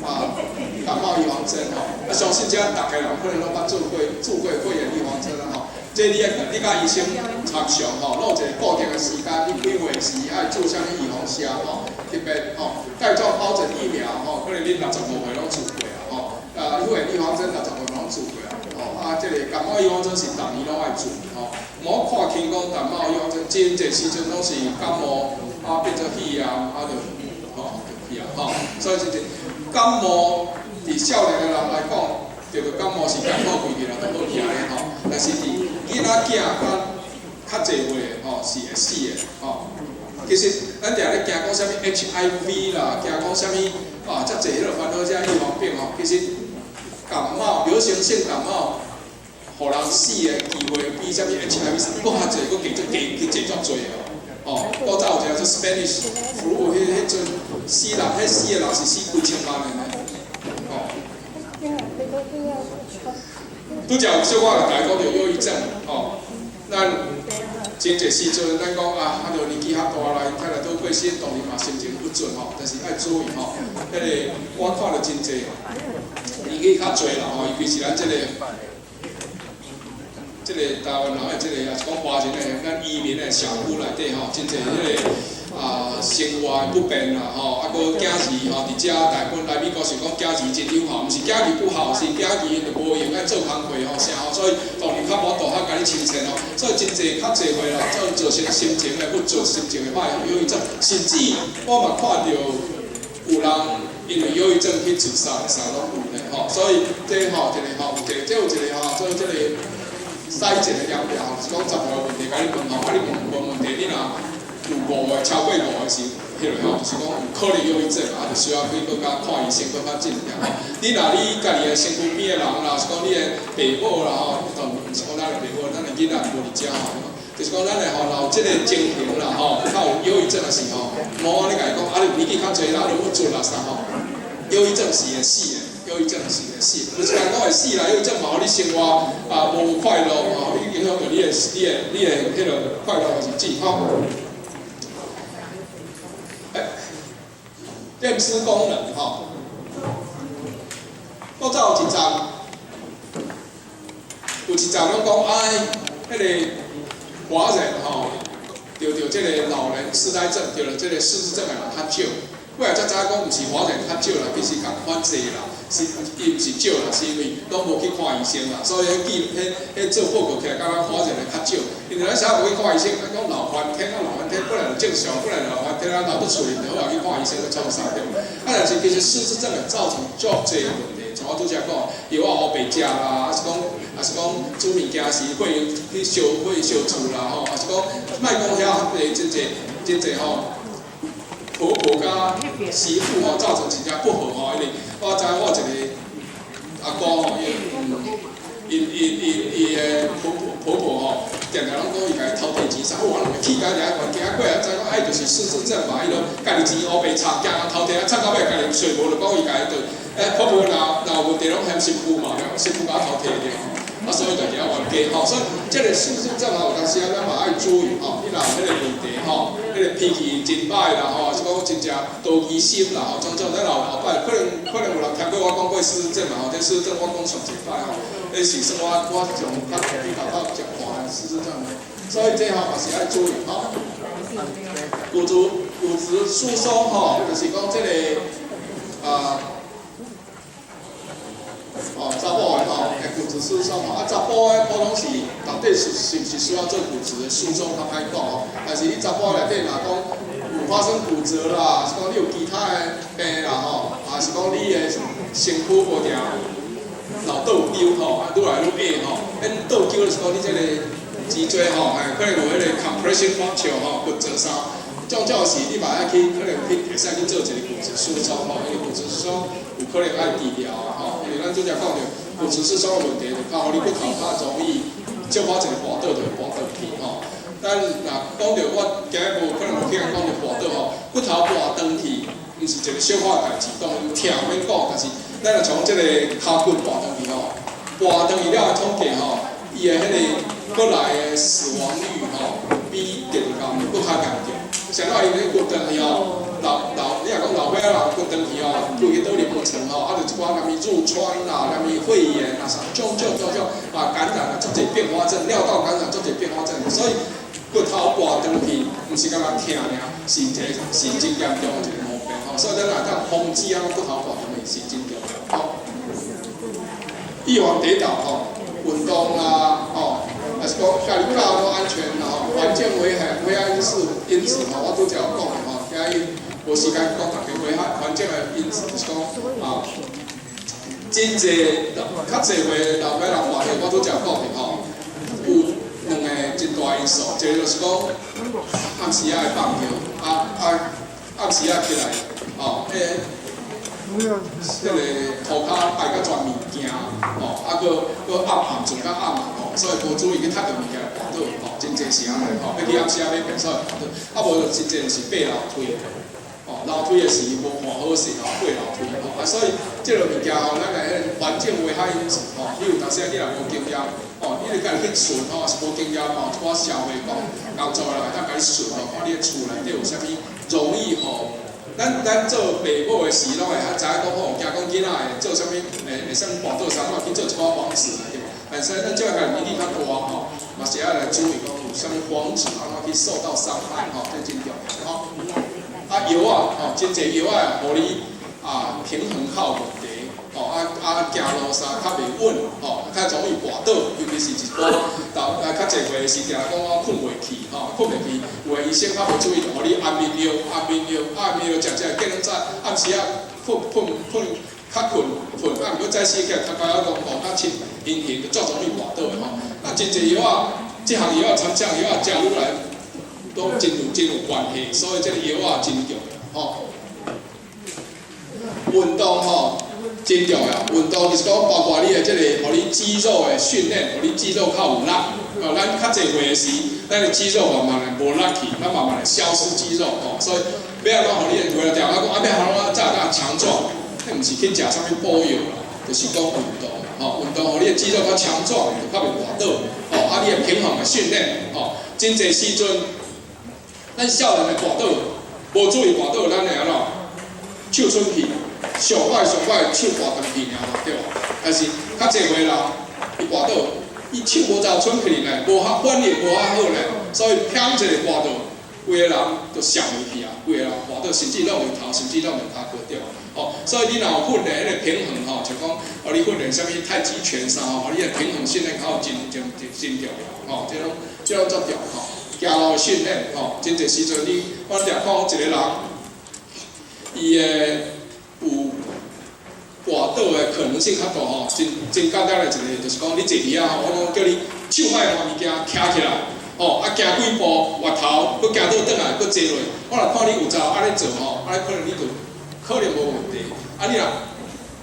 [SPEAKER 2] 啊感冒預防針吼。啊，相信這逐家人可能攏捌注過，注過肺炎預防針啦吼。這你愛你共醫生參詳吼，攏有一個固定的時間，你幾歲時愛注啥物預防針吼，特別吼帶狀疱疹疫苗吼，可能恁65歲攏注過啊吼，啊肺炎預防針65歲攏注過啊，吼啊這個感冒預防針是逐年攏愛注吼，毋好看輕講感冒預防針，真濟時陣攏是感冒啊變做肺炎啊就吼就去啊吼，所以這個感冒佇少年的人來講，著著感冒是艱苦規日啦，都好聽的吼，但是佇囡仔囝較較濟歲的吼是會死的吼。其實咱定咧驚講啥物 HIV 啦，驚講啥物啊，遮濟彼个煩惱遮預防病吼，其實感冒流行性感冒予人死的機會比啥物 HIV 閣較濟，閣加足加加濟足濟的哦。古早有一個做 Spanish flu，彼陣死人，彼死的人是死幾千萬的呢。哦。拄才有小可共大家講著憂鬱症，哦，咱真濟時陣咱講啊，啊，著年紀較大啦，𪜶太太都過身，當然嘛心情鬱卒吼，但是愛注意吼，彼個我看著真濟年紀較濟啦吼，尤其是咱這個台灣人的這個，也是講華人的，咱移民的社區內底吼，真濟彼個啊生活不便啦吼，啊，閣囝兒吼佇遮大部分來美國是講囝兒真友好，毋是囝兒不好，是囝兒𪜶就無閒愛做工課吼啥吼，所以當然較無法度較共你親切吼，所以真濟較濟歲啦，造造成心情的鬱卒、心情的歹憂鬱症，甚至我嘛看著有人因為憂鬱症去自殺的啥攏有咧吼，所以這吼一個吼有一個，這有一個吼做這個篩檢的量表，是講10個問題共你問吼，啊你問問問題，你若有五個超過五個是，彼個吼，就是講有可能憂鬱症啊，就需要去閣較看醫生，閣較診療吼。你若你家己的身軀邊的人啦，是講你的爸母啦吼，當毋是講咱的爸母，咱的囡仔無佇遮吼，就是講咱的吼，若有這個情形啦吼，較有憂鬱症的時候，莫按呢共伊講，啊你年紀較濟啦，啊你鬱卒啦啥吼，憂鬱症是會死的。憂鬱症是會死，毋是講會死啦，憂鬱症嘛，予你生活啊無快樂吼，你影響著你的彼個快樂的日子吼。欸，認知功能吼，古早有一站，有一站攏講哎，彼個華人吼，著著這個老人痴呆症，著著這個失智症的人較少。尾仔才知影講，毋是華人較少啦，其實仝款濟啦，是伊毋是少啦，是因為攏無去看醫生啦，所以彼記彼彼做報告起來，感覺華人的較少。因為咱啥無去看醫生，咱講老翻天啊，老翻天本來就正常，本來老翻天啊，老佇厝裡就好啊，去看醫生閣創啥對無？啊，但是其實失智症會造成足濟問題，像我拄才講，藥仔烏白食啦，抑是講煮物件時會去燒火燒厝啦吼，抑是講莫講遐個真濟真濟吼。婆婆佮媳婦吼造成真正不和吼，因為我知我有一個阿公吼，伊𪜶伊伊伊的婆婆婆婆吼，定定攏講伊共伊偷提錢啥，我兩个氣甲遮懸，行過來知講啊，伊就是失智症嘛，伊就家己錢烏白插，驚人偷提啊，插到尾家己稅無就講伊家己就，欸，婆婆若若有問題攏嫌媳婦嘛，媳婦共偷提著。啊，所以就較冤家吼，所以這個失智症吼，有當時啊，咱嘛愛注意吼，你若有彼個問題吼，彼個脾氣真歹啦吼，是講真正多疑心啦吼，種種咱後後擺可能有人聽過我講過失智症嘛吼，這失智症我講上一擺吼，彼是算我從較比較較食看的失智症，所以這吼嘛是愛注意吼。骨質疏鬆吼，就是講這個啊。哦，查某的吼，會骨質疏鬆吼，啊，查埔的普通是到底是毋是需要做骨質的疏鬆，較歹講吼。但是你查埔內底若講有發生骨折啦，是講你有其他的病啦吼，還是講你的身軀無定老倒丟吼，啊，愈來愈矮吼，恁倒丟就是講你這個脊椎吼，哎，可能有彼個 compression fracture 吼，骨折啥，種種是你嘛愛去，可能去會使去做一個骨質疏鬆吼，因為骨質疏鬆有可能愛治療啊吼，因為咱拄才講著骨質疏鬆的問題，就較予你骨頭較容易少可一个跋倒就會跋倒去吼。咱若講著我今日無可能無去共講著跋倒吼，骨頭跋斷去，毋是一個小可的代誌，當然疼免講，但是咱若從這個跤骨跋斷去吼，跋斷去了的統計吼，伊的彼個過來的死亡率吼，比得著閣較嚴重。啥物因為骨斷去吼，老老你若講老歲仔人骨斷去吼，規个倒入骨床吼，啊，就一寡啥物褥瘡啦，啥物肺炎啦，啥種種種種啊，感染啊，足濟併發症，尿道感染足濟併發症，所以骨頭跋斷去，毋是干焦疼爾，是一個是真嚴重的一個毛病吼。所以咱若當防止啊骨頭跋斷去是真重要吼。預防跌倒吼，運動啦吼，抑是講家己教安全啦吼，環境危害危害因子吼，我拄才有講的吼，今日無時間講逐个危害環境的因子，就是講啊，真濟較濟歲老歲仔人跋倒，我拄才有講的吼，有兩個真大因素，一個就是講暗時仔會放尿，啊啊暗時仔起來，吼，彼這个塗跤擺甲全物件，吼，啊，閣暗暗做較暗嘛，吼，所以無注意去踢著物件跋倒，吼，真濟是按呢，吼，欲去暗時仔欲便所會跋倒，啊無就真濟是爬樓梯，吼，樓梯的時無看好勢，吼，爬樓梯，吼，啊，所以這个物件吼，咱的彼个環境危害因子，吼，你有當時仔你若無經驗，吼，你著家己去巡，吼，是無經驗吼，一寡社會講工作人會當共你巡，吼，看你的厝內底有啥物容易吼。咱做爸母的時，攏會較知影講吼，驚講囡仔會做啥物，會啥物跋倒啥，攏去做一寡防止對無？但是咱這個年紀較大吼，嘛是愛來注意講有啥物防止按怎去受到傷害吼，這真重要吼。啊藥仔吼，真濟藥仔予你啊平衡較有問題，吼啊行路啥較袂穩，吼較容易跋倒，尤其是一寡到啊較濟歲的時，定講我睏袂去，吼睏袂去，有的醫生較無注意，就予你安眠藥、安眠藥、安眠藥食食，見攏早暗時仔睏睏睏較睏睏，啊毋過早起起來頭殼猶講吼較清形形，就足容易跋倒的吼。啊真濟藥仔，這項藥仔參這項藥仔食愈來，攏真有關係，所以這個藥仔真重要吼。運動吼真重要，運動就是講包括你的這個，予你肌肉的訓練，予你肌肉較有力。哦，咱較濟歲的時，咱的肌肉慢慢的無力去，咱慢慢的消失肌肉吼，所以欲按怎予你的為了定仔講啊，欲按怎才會當強壯？彼毋是去食啥物補藥啦，就是講運動吼，運動予你的肌肉較強壯，就較袂跋倒。吼，啊，你的平衡的訓練吼，真濟時陣，咱少年的跋倒，無注意跋倒，咱會按怎？手伸去，上擺上擺手跋斷去爾嘛，對無？但是較濟歲人，伊跋倒，伊手無走伸去呢，無法反應無遐好呢，所以砰一个跋倒，規个人就摔落去啊，規个人跋倒，甚至攏會頭，甚至攏會跤骨對無？吼，所以你若有訓練彼个平衡吼，像講哦，你訓練啥物太極拳啥吼，你的平衡訓練較有真真真真重要吼，這攏足重要吼。行路訓練吼，真濟時陣你我定看一個人，伊的有跋倒的可能性較大吼，真真簡單的一個就是講，你坐佇遐吼，我講叫你手莫拿物件徛起來，吼，啊行幾步回頭，閣行倒轉來，閣坐落。我若看你有走按呢做吼，按呢可能你就可能無問題。啊你若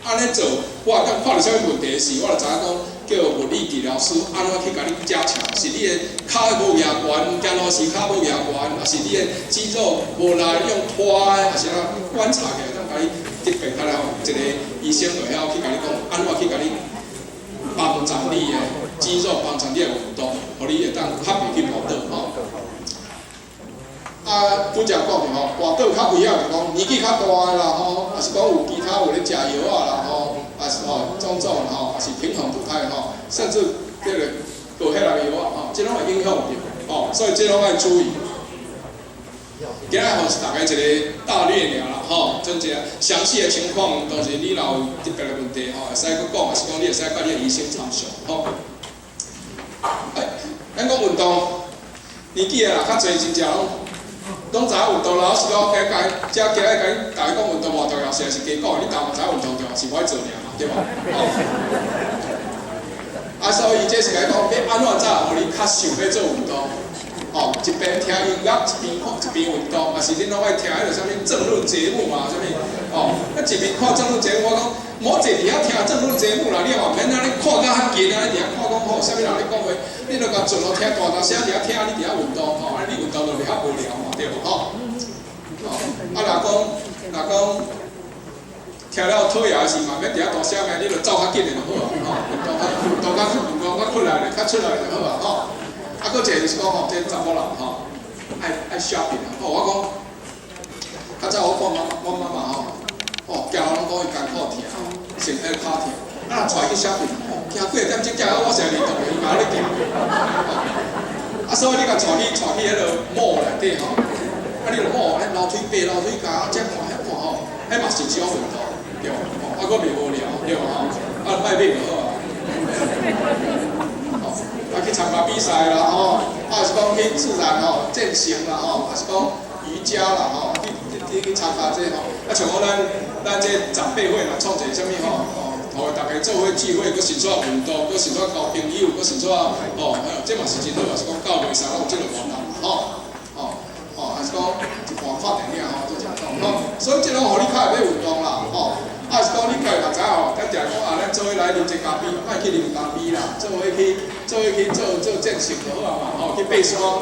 [SPEAKER 2] 按呢做，我若當看著啥物問題時，我就知影講叫物理治療師按怎去共你加強，是你的跤無舉懸，行路時跤無舉懸，抑是你的肌肉無力用拖的，抑是按怎觀察起來，當共你特別較來吼，一個醫生就會曉去共你講，按怎去共你幫助你的肌肉，幫助你的運動，予你會當較袂去跋倒吼。啊，拄才講著吼，跋倒較危險就講年紀較大的啦吼，抑是講有其他有咧食藥仔啦吼，抑是吼種種吼，抑是平衡不佳吼，甚至這個高血壓藥仔吼，這攏會影響著吼，所以這攏愛注意。今仔吼是大概一個大略爾啦吼，真正詳細的情況，當時你若有特別的問題吼，會使閣講，抑是講你會使佮你的醫生參詳吼。哎，咱講運動，年紀的啦較濟真正攏攏知影運動啦，我是講，今日遮今日共大家講運動偌重要，實在是假講，你逐嘛知影運動重要，是無愛做爾嘛，對無？吼。啊，所以這是共你講，欲按怎才予你較想欲做運動？吼，一邊聽音樂，一邊看，一邊運動，抑是恁攏愛聽彼个啥物政論節目嘛？啥物？吼，啊一邊看政論節目，我講莫坐佇遐聽政論節目啦，你也嘛毋免按呢看甲較緊啊，你佇遐看講吼，啥物人咧講話，你著共盡量聽大大聲佇遐聽，你佇遐運動吼，啊你運動就袂較無聊嘛，對無吼？吼，啊若講聽了討厭的時嘛，免佇遐大聲咩，你著走較緊的就好啊，吼，運動較出來咧，較出來就好啊，吼。啊，閣一個就是講吼，這查某人吼，愛 shopping 啊，吼，我講，較早我看阮媽媽吼，哦，行路攏講伊艱苦疼，身體跤疼，啊，若帶去 shopping，哦，行幾個點鐘，行到我成日動伊嘛咧行，啊，所以你共帶去彼个 mall 內底吼，啊，你著 mall 咧樓梯爬樓梯共這看彼看吼，彼嘛是一種運動，對無？啊，閣袂無聊，對無吼？啊，莫買就好啊。啊，去參加比賽啦吼，啊，是講去自然吼健行啦吼，啊是講瑜伽啦吼，去參加這吼，啊像講咱這長輩會嘛，創一個啥物吼，哦，予大家做伙聚會，閣順紲運動，閣順紲交朋友，閣順紲吼，這嘛是真好，也是講教會啥攏有這個活動吼，吼，吼，還是講一半看電影吼，這誠好吼，所以這攏予你較會欲運動啦，吼。啊是講你家己嘛知吼，咱定講啊，咱做伙來啉一咖啡，莫去啉咖啡啦，做伙去做做健行就好啊嘛，吼，去爬山吼，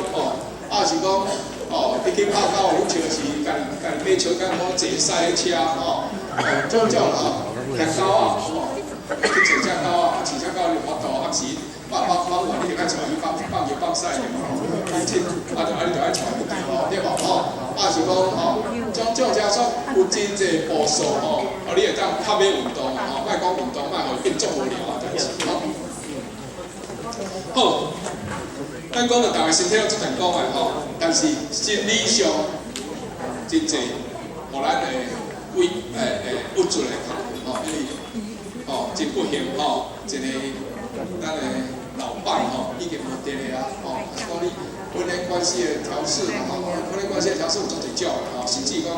[SPEAKER 2] 啊是講哦，你去拍高爾夫球是家己買手甲講坐賽車吼，哦，種種吼，騎狗啊，吼，去坐隻狗啊，飼隻狗你有法度，暗時放放放完你就愛帶去放放尿放屎對無？你這啊就啊你就愛帶去對無吼？啊是講吼，種種遮說有真濟步數吼，哦你會當較欲運動吼，莫講運動，莫予伊變足無聊的代誌吼。好，咱講著逐个身體攏足健康的吼，但是心理上真濟，予咱會鬱會鬱卒的工課吼，因為吼真不幸吼，一個咱的老伴吼已經無佇咧啊，吼，啊是講你婚姻關係的調適嘛吼，婚姻關係的調適有足濟種吼，甚至講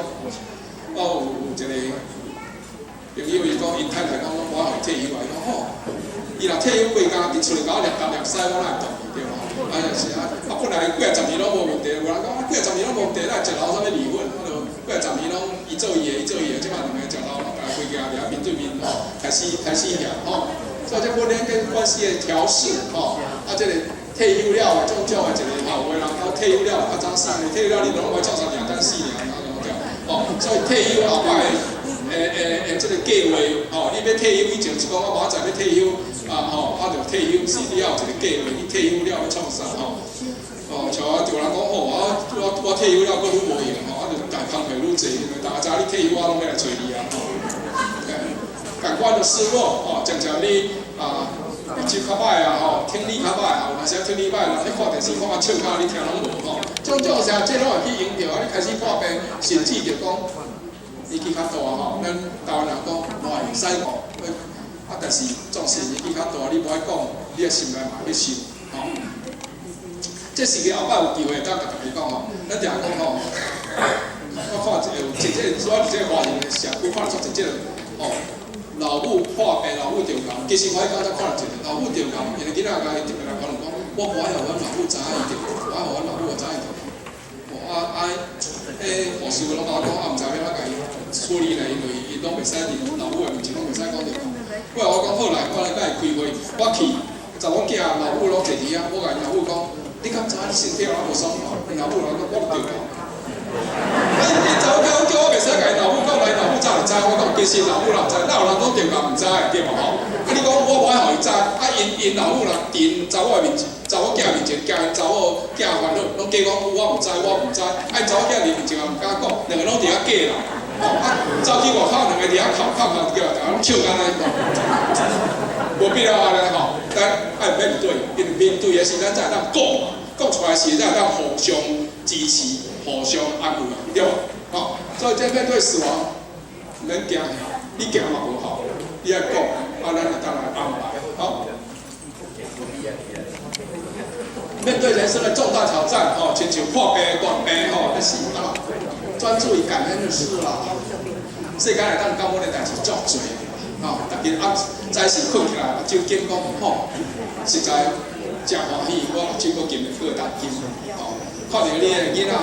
[SPEAKER 2] 我有一個朋友伊講，𪜶太太講我予伊退休啊，伊講吼，伊若退休規工佇厝裡共我掠東掠西，我哪會同意對無？啊就是啊，啊本來幾仔十年攏無問題，有人講啊幾仔十年攏無問題，咱食老啥物離婚？啊就幾仔十年攏伊做伊的，伊做伊的，這擺兩個食老攏共規家佇遐面對面吼，開始嫌吼。所以這婚姻跟關係的調適吼，啊這個退休了的種種的一個吼，有的人講退休了較早死，退休了你攏愛創啥爾等死爾，啊對吼，所以退休後擺的的這個計劃吼，你欲退休以前是講我明仔載欲退休啊吼，啊就退休是你要有一個計劃，你退休了欲創啥吼？哦，像我有人講吼，我退休了，閣愈無閒吼，啊就大工課愈濟，因為大家知你退休，我攏欲來揣你啊吼。感官的失落吼，常常你啊，目睭較歹啊吼，聽力較歹啊，有陣時聽力歹，人咧看電視看啊笑甲你聽攏無吼。種種啥，這攏會去影著啊！你開始破病，甚至就講年紀較大吼，咱台灣人講我會使講，啊，但是總是年紀較大，你無愛講，你的心內嘛去想吼。這是個後擺有機會當共大家講吼，咱定講吼，我看一個有真這主要佇這個華人的社區看著足濟這個吼。老母破病，老母著癌。其實我彼工才看著一個老母著癌，𪜶的囡仔共伊特別來講，講我無愛予阮老母知影伊著，無愛予阮老母知影伊著。哦啊啊，彼護士攏共我講，啊毋知欲按怎共伊處理咧，因為𪜶攏袂使佇老母的面前攏袂使講著。尾仔我講好來，我來共伊開會，我去，查某囝老母攏坐佇遐，我共𪜶老母講，你敢知影你身體有哪無爽快？𪜶老母來講，我著癌。啊！𪜶查某囝叫我袂使共𪜶老母講，來老母早就知。我講其實老母若毋知，哪有人講著癌毋知的對無吼？啊！你講我無愛予伊知，啊！𪜶老母若佇𪜶查某的面前、查某囝面前，驚𪜶查某囝煩惱，攏假講我毋知，我毋知。啊！𪜶查某囝佇面前也毋敢講，兩個攏佇遐假啦。吼！啊！走去外口兩個佇遐哭哭哭叫，逐家攏笑干呢。無必要按呢吼，咱愛面對，因為面對的時咱才會當講嘛，講出來時才會當互相支持、互相安慰，對無？吼，所以這面對死亡，毋免驚，你驚嘛無效，你愛講，啊，咱會當來安排，好。面對人生的重大挑戰，吼，親像破病、大病，吼，欲死啊，專注於感恩的事啦。世間會當感恩的代誌足濟，吼，逐日啊早時睏起來，目睭緊講，吼，實在誠歡喜，我目睭閣金閣會當金，吼。看著你的囡仔，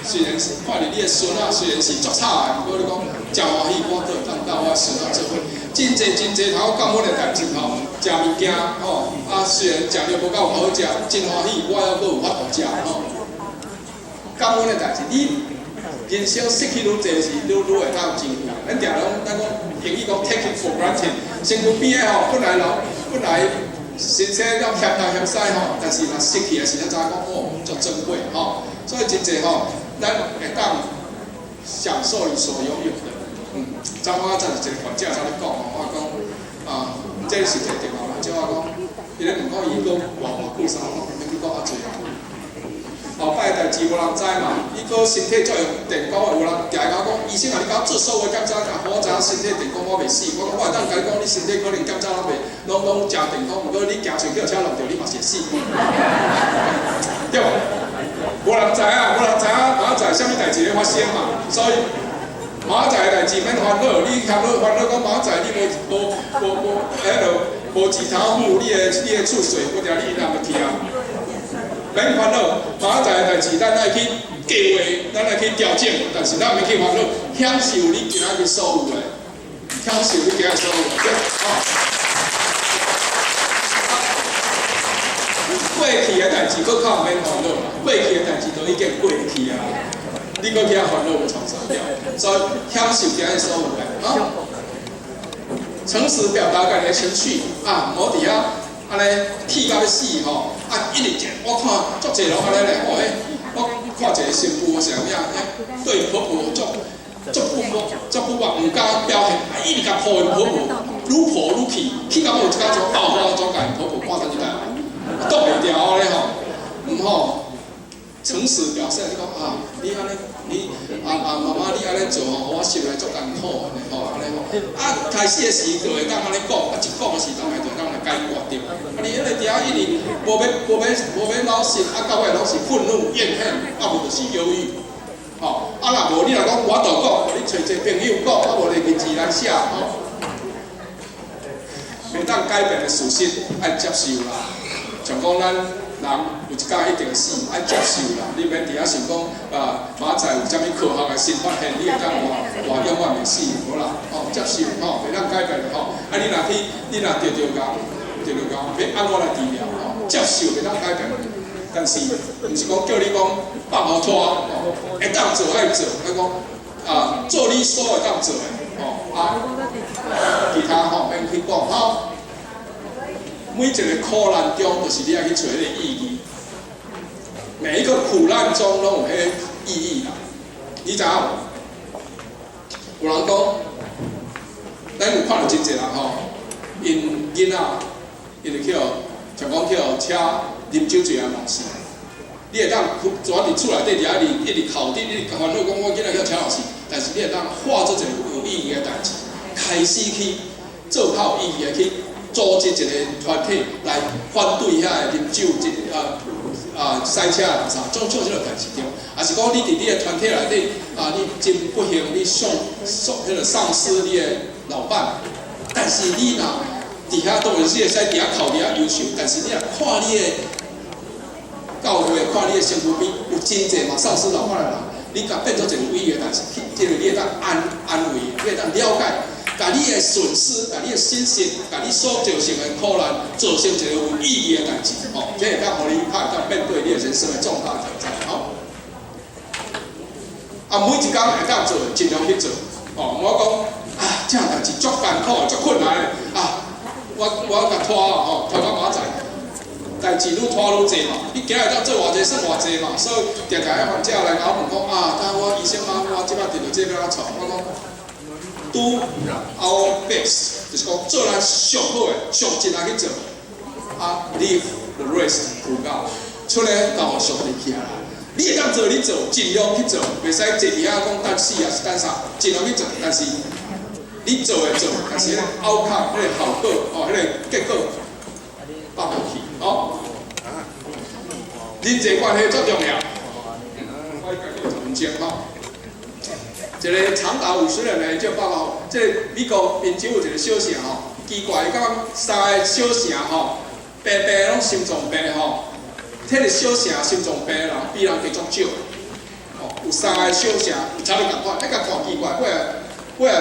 [SPEAKER 2] 雖然是看著你的孫仔，雖然是足吵的，毋過你講誠歡喜，我閣會當佮我的孫仔做伙。真濟真濟通感恩的代誌吼，食物件吼，啊雖然食著無夠好食，真歡喜，我猶閣有法度食吼。感恩的代誌，你人生失去愈濟時，愈愈會當珍惜。咱定攏咱講英語講 take it for granted，身軀邊的吼，本來人本來身體了嫌東嫌西吼，但是若失去的時陣，才知影講哦，足珍貴吼。所以真濟吼，咱會當享受你所擁有的。昨我才是一個患者在咧講吼，我講啊，這是一個電話嘛，即我講，伊咧問講伊閣活偌久啥，我毋免去講較濟啊。後擺代誌無人知嘛，伊閣身體作用電講的，有人定來共我講，醫生啊，你共我做所有檢查，予我知影身體健康，我袂死。我講我會當共你講，你身體可能檢查攏袂，攏誠健康，毋過你行出去車撞著，你嘛是會死。對無？無人知影，無人知影明仔載啥物代誌咧發生嘛，所以明仔載的代誌免煩惱，你煩惱煩惱講明仔載你無無無無，彼落無錢通付你的厝稅，無定你銀行就去啊。免煩惱，明仔載的代誌咱愛去計劃，咱愛去調整，但是咱毋免去煩惱，享受你今仔日所有的，毋享受你今日所有的，吼。過去的代誌，閣較毋免煩惱啦。過去的代誌都已經過去啊，你閣去遐煩惱欲創啥了？所以享受今日所有的，吼。誠實表達家己的情緒啊，毋好佇遐按呢氣甲欲死吼，啊一直我看足濟人按呢咧，吼，我看一個新婦是啥物，對婆婆足足不滿，足不滿，毋敢表現，啊一直共抱𪜶婆婆，愈抱愈氣，氣到尾有一工就爆發，就共𪜶婆婆趕轉去台灣，擋袂牢按呢吼，毋好。誠實表現，你講啊，你按呢，你啊啊媽媽，你按呢做吼，我心內足艱苦的吼，按呢吼。啊，開始的時就會當按呢講，啊一講的時，逐个就會當來解決著。啊，你彼個佇遐一直無欲老實，啊到尾攏是憤怒、怨恨，啊無就是憂鬱。吼，啊若無你若講我就講，你揣一个朋友講，啊無就自然寫吼。袂當改變的事實，愛接受啦。像講咱人有一工一定會死，愛接受啦。你免佇遐想講啊，明仔載有啥物科學的新發現，你會當活活永遠袂死，無啦。吼，接受吼，袂當改變的吼。啊，你若去，你若著著癌，著著癌，欲按怎來治療吼？接受袂當改變，但是毋是講叫你講放予拖吼，會當做愛做，愛講啊，做你所會當做的吼啊，其他吼免去講吼。每一個苦難中，就是你愛去揣彼個意義。每一個苦難中，攏有彼個意義啦。你知影無？有人講，咱有看著真濟人吼，𪜶囡仔，𪜶就去予，像講去予車啉酒醉啊嘛死。你會當坐佇厝內底佇遐一直一直哭，一直煩惱講我囡仔去予車禍死，但是你會當化做一個有意義的代誌，開始去做較有意義的去組織一個團體來反對遐个啉酒、這駛車的啥，種種這個代誌對。抑是講你佇你的團體內底啊，你真不幸，你喪喪彼個喪失你的老伴，但是你若佇遐當然是會使佇遐哭佇遐憂愁，但是你若看你的教會，看你的身軀邊有真濟嘛喪失老伴的人，你共變做一個有意義的代誌，這個你會當安安慰，你會當了解。共你的損失，共你的損失，共你所造成的苦難，做成一個有意義的代誌，吼，這會當予你較會當面對你的人生的重大挑戰，吼。啊，每一工會當做，盡量去做，吼。毋好講啊，這項代誌足艱苦、足困難的，啊，我共拖吼，拖到明仔載，代誌愈拖愈濟嘛，你今日當做偌濟算偌濟嘛，所以定定彼患者來共我問講啊，但我醫生啊，我這擺得著這欲按怎創？我講，Do our best，就是講做咱上好的、上盡力去做，啊，leave the rest to God，出來交予上帝去啊啦。你會當做，你做，盡量去做，袂使坐佇遐講等死抑是等啥，盡量去做。但是你做會做，但是彼個 outcome、彼個效果、哦，彼個結果放予去，哦。人際關係足重要。我家己10分鐘吼。一個長達50年的研究報告，這個美國賓州有一個小城吼，奇怪，感覺三個小城吼，平平攏心臟病吼，彼個小城心臟病的人比人加足少，吼，有三個小城有差不多仝款，彼個看奇怪，尾仔尾仔，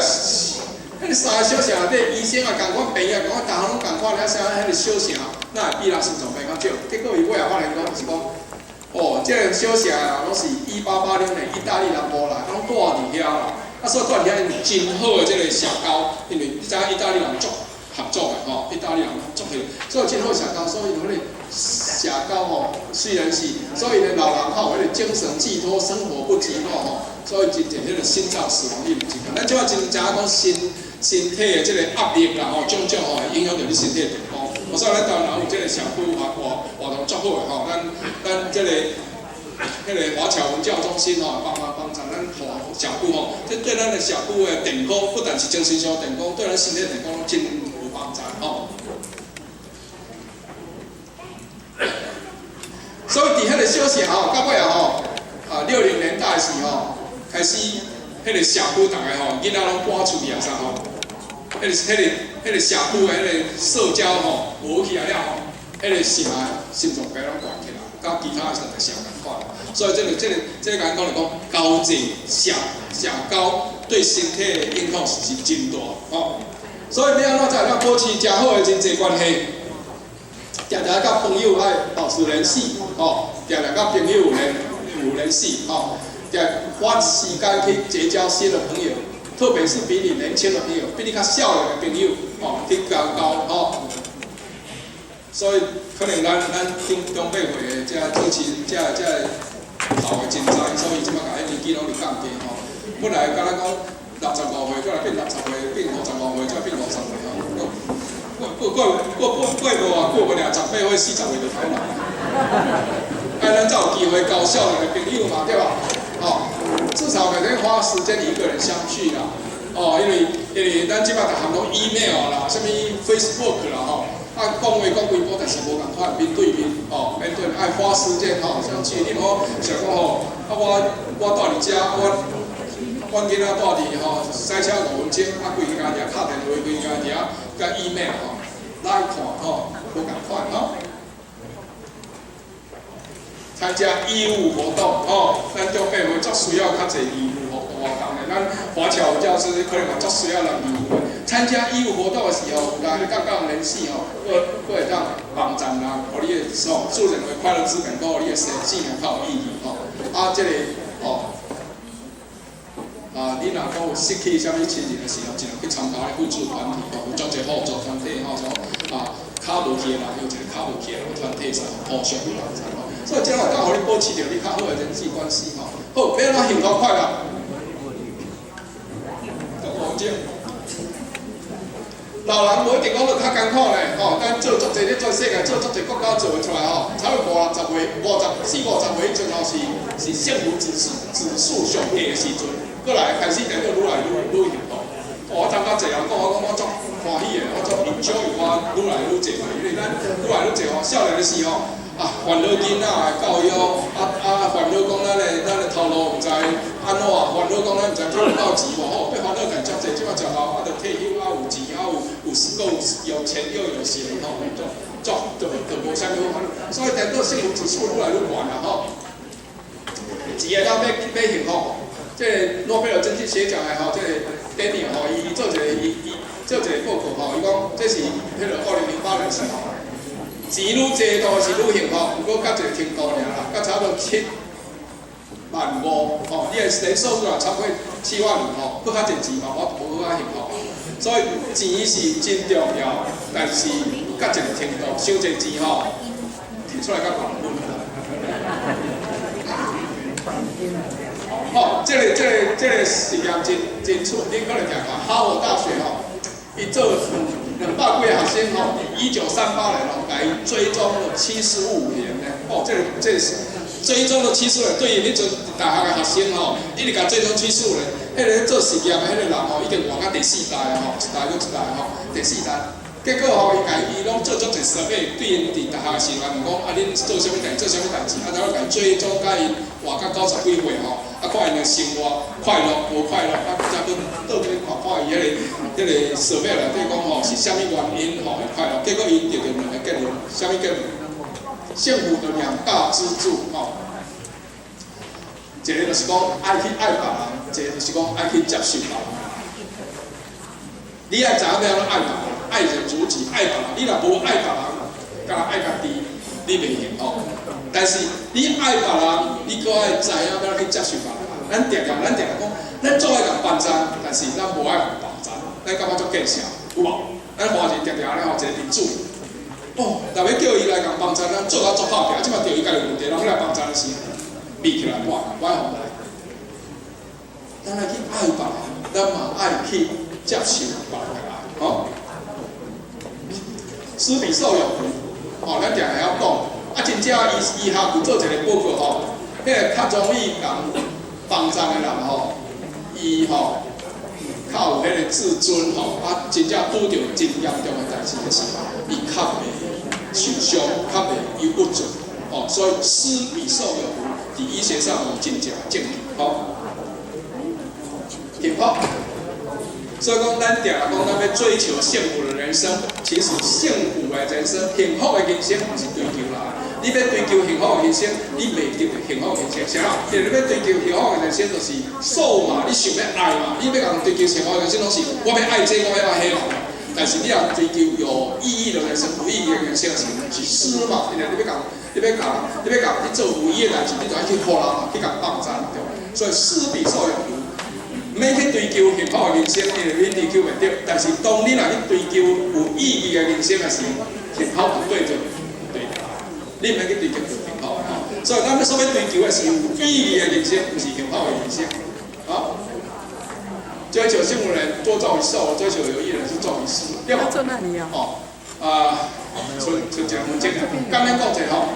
[SPEAKER 2] 彼個三個小城內底醫生也仝款，病院仝款，逐項攏仝款，啊啥彼個小城哪會比人心臟病較少？結果伊尾仔發現講就是講，哦，這個小城啊，攏是1880年意大利人過來，攏住佇遐啦。啊，所以住佇遐因真好的這個社交，因為你知影意大利人足合作的吼，意大利人足彼，所以真好社交，所以彼個社交吼，雖然是，所以呢老人較有彼個精神寄託，生活不寂寞吼，所以真濟彼個心臟死亡率毋真高。咱這擺真知影講身體的這個壓力啦吼，種種吼會影響著你身體的健康。所以咱台灣人有這個社區活活活動足好的吼，咱這個彼個華僑文教中心吼，幫忙幫助咱社區吼，這對咱的社區的健康，不但是精神上健康，對咱身體健康攏真有幫助吼。所以佇彼個小城吼，到尾啊吼，啊60年代時吼，開始彼個社區逐个吼，囡仔攏搬出去啊啥吼，彼個社區的彼個社交吼無去啊了吼，彼個城心臟病攏懸起來，佮其他的城仝款。所以這個這個這個講來講，交際社社交對對身體的影響是真大吼。所以欲按怎才會當保持誠好的人際關係？常常佮朋友愛保持聯繫，吼，常常佮朋友有聯繫，吼，常花時間去結交新的朋友，特別是比你年輕的朋友，比你較少年的朋友，吼，去交交，吼。所以可能咱長輩輩的這主持這頭的真知，所以這擺共彼年紀攏佇降低吼。本來敢若講65歲，過來變60歲，變55歲，再變50歲吼。過無偌久，無爾18歲、40歲就頭老。啊，咱才有機會交少年的朋友嘛，對吧？吼，至少每天花時間與一個人相聚啦。哦，因為咱這擺逐項攏 email 啦，啥物 Facebook 啦，吼。啊，講話講幾晡，但是無仝款面對面，吼，面對面愛花時間吼相聚。你無想講吼，啊我蹛佇遮，阮囡仔蹛佇吼，駛車5分鐘，啊，規家佇遐敲電話，規家佇遐共 email 吼，來看吼，無仝款吼。參加義務活動吼，咱長輩會足需要較濟義務活動的，咱華僑教師可能嘛足需要人義務的。參加義務活動的時候，有人佮佮聯繫吼，閣會當幫贊人，予你的吼助人為快樂之本，閣予你的生命較有意義吼。啊，這個吼，啊，你若講有失去啥物親人的時候，盡量去參加互助團體吼，有足濟互助團體吼，像啊，跤無去的人有一個跤無去的人團體上互相去幫助吼。所以這會當予你保持著你較好的人際關係吼。好，欲按怎幸福快樂？講這。老人無一定講就較艱苦咧，吼，咱做足濟咧全世界做足濟國家做會出來吼，差不多50歲、54、50歲彼陣吼是幸福指數上低的時陣，過來開始變做愈來愈幸福。我感覺濟人講，我講我足歡喜的，我足 enjoy 我愈來愈濟嘛，因為咱愈來愈濟吼，少年的時候啊，煩惱囡仔的教育，啊煩惱講咱的頭路毋知按怎，煩惱講咱毋知趁有夠錢無吼，欲煩惱代足濟，這擺食老啊，著退休啊，有錢啊，有夠有錢又有閒吼，足足就無啥物好煩惱，所以顛倒幸福指數愈來愈懸啦吼。錢會當買幸福，這個諾貝爾經濟學獎的吼，這個 Daniel 吼，伊做一個報告吼，伊講這是彼個2008年時吼，錢愈濟當然是愈幸福，毋過到一個程度爾啦，到差不多7萬5吼，你的年收入若超過7萬5吼，閣較濟錢嘛，我無閣較幸福。所以錢是真重要，但是到一個程度，傷濟錢吼，提出來較麻煩。吼，這個實驗真出，恁可能聽過，哈佛大學吼，伊做200幾个學生吼，1938年吼，共伊追蹤了75年呢。哦，這個是追蹤了75年，對於彼陣大學的學生吼，一直共追蹤七十五年，彼个做實驗的彼個人吼，已經活到第四代吼，一代閣一代吼，第四代。結果吼，伊共伊攏做足濟設備，對𪜶佇大學時來問講，啊，恁做啥物代志？做啥物代志？啊，然後共追蹤甲𪜶活到90幾歲吼，啊，看𪜶的生活快樂無快樂，啊，才閣倒轉看看伊彼個設備內底講吼是啥物原因吼會快樂？結果伊得著兩个結論，啥物結論？幸福的兩大支柱吼，一个就是講愛去愛別人，一个就是講愛去接受別人。你愛知影欲按怎愛別人？愛人如己，愛別人。你若無愛別人，敢若愛家己，你袂幸福。但是你愛別人，你閣愛知影欲按怎去接受別人。咱定定講，咱足愛共幫贊，但是咱無愛予幫贊，咱感覺足見笑，有無？咱華人定定按呢吼，一個民主。哦，若欲叫伊來共幫贊，咱做甲足拍拚，這擺著伊家己問題，人欲來幫贊的時，覕起來無愛予來。咱愛去愛別人，咱嘛愛去接受別人的愛，吼。施比受有福，吼，咱定會曉講。啊，真正醫學有做一個報告吼，彼個較容易共幫贊的人吼，伊吼較有彼個自尊吼，啊，真正拄著真嚴重的代誌的時候，伊較袂受傷，較袂憂鬱症，吼，所以施比受有福，佇醫學上有真正證據，吼。幸福。所以講，咱定定講，咱欲追求幸福的人生，其實幸福的人生、幸福的人生，毋是追求來，你欲追求幸福的人生，你袂得著幸福的人生，啥啦？因為你欲追求幸福的人生，就是受嘛，你想欲愛嘛，你欲共追求幸福的人生，攏是我欲愛這個，我欲愛彼個。但是你若追求有意義的人生，有意義的人生是施嘛？因為你欲共，你欲共，你欲共去做有意義的代誌，你就愛去予人嘛，去共放讚，對。所以施比受有福，免去追求幸福的人生，因為你追求袂著。但是當你若去追求有意義的人生的時，幸福就對著對。你毋免去追求幸福，吼。所以咱所欲追求的是有意義的人生，毋是幸福的人生，好。追求幸福的人多重於受，追求有意義的人是重於施，對吧？哦，啊，剩剩一分鐘啊，簡單講一下吼。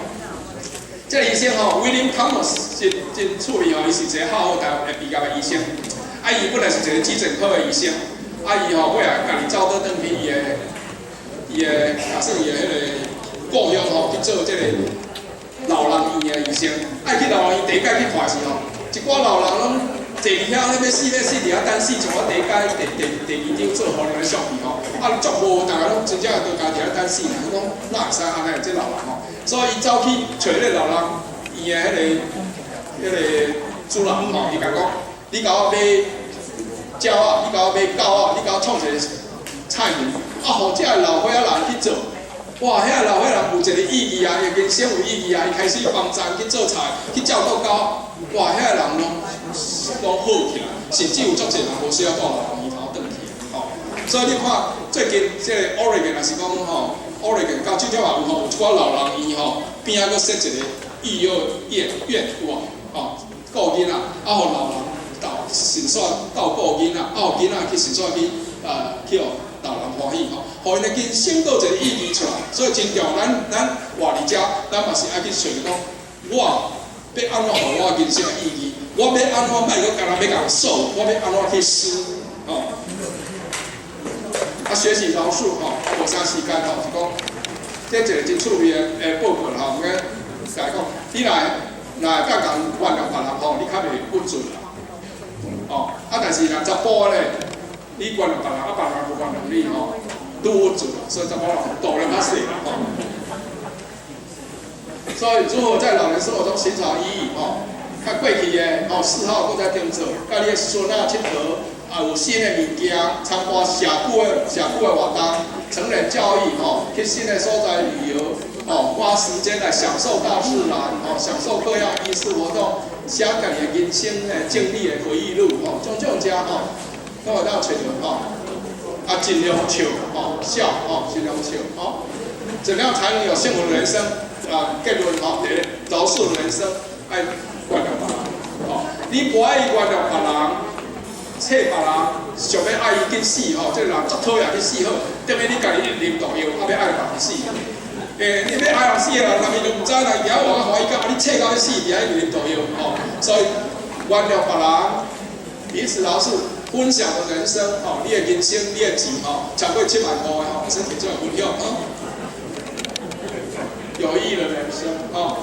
[SPEAKER 2] 這個醫生吼，William Thomas 真真趣味吼，伊是一個哈佛大學畢業的醫生。啊，伊本來是一個急診科的醫生。啊，伊吼尾仔家己走倒轉去伊的，假算伊的彼个故鄉吼，去做這個老人院的醫生。啊，伊去老人院第一擺去看時吼，一寡老人攏坐佇遐咧欲死欲死，佇遐等死，像我第一擺第第第二張做予人咧相片吼，啊，足無，逐个攏真正都家佇遐等死呢。伊講哪會使按呢？這老人吼，所以伊走去揣彼個老人院的彼个主任吼，伊共講：你共我買鳥仔，你共我買狗仔，你共我創一個菜園，啊，予這个老歲仔人去做。哇，遐老歲仔人有一個意義啊，伊人生有意義啊，伊開始幫贊去做菜，去照顧狗。哇，遐人攏好起來，甚至有足濟人無需要蹛老人院頭轉去，吼。所以你看，最近這個 Oregon 也是講吼，Oregon 到這點也有吼，有一寡老人院吼，邊仔閣設一個育幼院院有無？吼，顧囡仔，啊，予老人鬥順紲鬥顧囡仔，啊，予囡仔去順紲去予老人歡喜吼，予𪜶的人生閣有一個意義出來。所以真重要，咱活佇遮，咱嘛是愛去揣講，我欲按怎予我人生的意義？我欲按怎莫閣干焦欲共受？我欲按怎去施？吼。啊，學習饒恕吼，無啥時間吼，是講這一個真趣味的報告吼，毋該來講，你若會當共原諒別人吼，你較袂鬱卒啦。哦，啊，但是若查埔咧，你原諒別人，啊，別人無原諒你吼，愈鬱卒啦，所以查埔人度量較細啦吼。所以，如何在老年生活中尋找意義？吼，較過去的吼嗜好閣再定做，佮你的孫仔𨑨迌，啊有新的物件，參加社區的活動，成人教育吼，去新的所在旅遊，吼，花時間來享受大自然，吼，享受各樣藝術活動，寫家己的人生的經歷的回憶錄，吼，種種遮吼，攏會當揣著吼，啊，盡量笑，吼，笑，吼，盡量笑，吼，怎樣才能有幸福的人生？啊，結論吼，第一，饒恕人生，愛原諒別人，吼，你無愛原諒別人，揣別人，想欲愛伊去死吼，這個人足討厭去死好，踮咧你家己一啉毒藥，啊欲愛人去死，欸，你欲愛人死的人，伊就毋知啦，伊遐活較歡喜甲，啊你揣到欲死，佇遐一直啉毒藥，吼，所以原諒別人，彼此饒恕，分享的人生，吼，你的人生，你的錢，吼，超過7萬塊的吼，會使提出來分享，吼。有意義的人生，吼。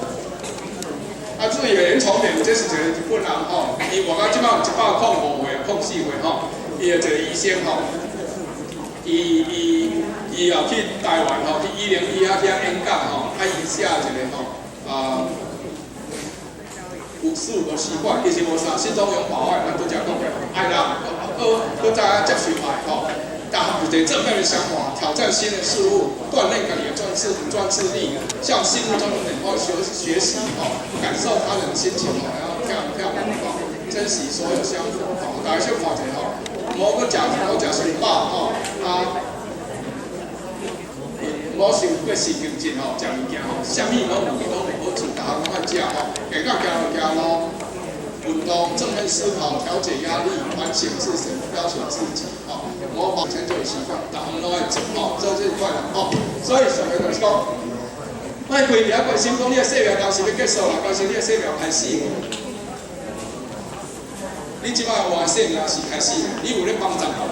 [SPEAKER 2] 啊，至於嚴崇勉，這是一個日本人吼，伊活到這擺有105歲、04歲吼，伊的一個醫生吼，伊也去台灣吼，去101遐去遐演講吼，啊，伊寫一個吼，啊，有四個習慣，其實無啥，心中永葆愛，咱拄才講過，愛人，閣再接受愛吼。但有一個正面的想法，挑戰新的事物，鍛鍊家己的專注力，向心目中的美好學習吼，感受他人的心情吼，然後跳跳舞吼，珍惜所有相處吼，大家小看一下吼，毋好閣食，毋好食傷飽吼，啊，毋好傷過神經質吼，食物件吼，啥物攏有好處，逐項攏愛食吼，會當行就行路，運動、正面思考、調節壓力、反省自身、要求自己吼。我目前就有習慣，逐項攏愛做吼，做這塊人吼。所以上個就是講，莫規日仔關心講你的生命當時欲結束啦，但是你的生命開始無？你這擺活的生命是開始，你有咧幫助別人，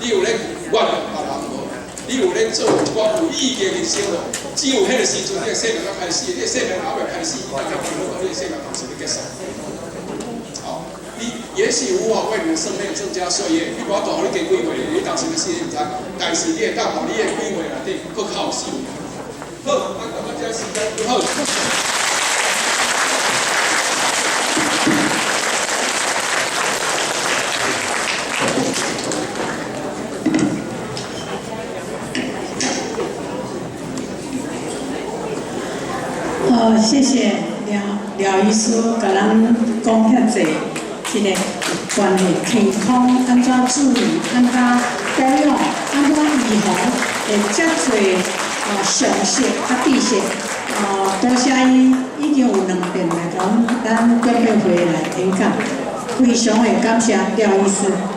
[SPEAKER 2] 你有咧原諒別人無？你有咧做一寡有意義的人生無？只有彼個時陣，你的生命才開始，你的生命還未開始，你才想講你的生命當時欲結束。你也許無法為你的生命增加歲月，你無法度予你加幾歲，你當時欲死你毋知，但是你會當予你的幾歲內底閣較有生命。好，我感覺這時間好。
[SPEAKER 1] 好，謝謝廖廖醫師共咱講遐濟，這个關於健康按怎注意、按怎保養、按怎預防，會遮濟常識佮知識。多謝伊已經有兩遍來共咱短片會來演講，非常的感謝廖醫師。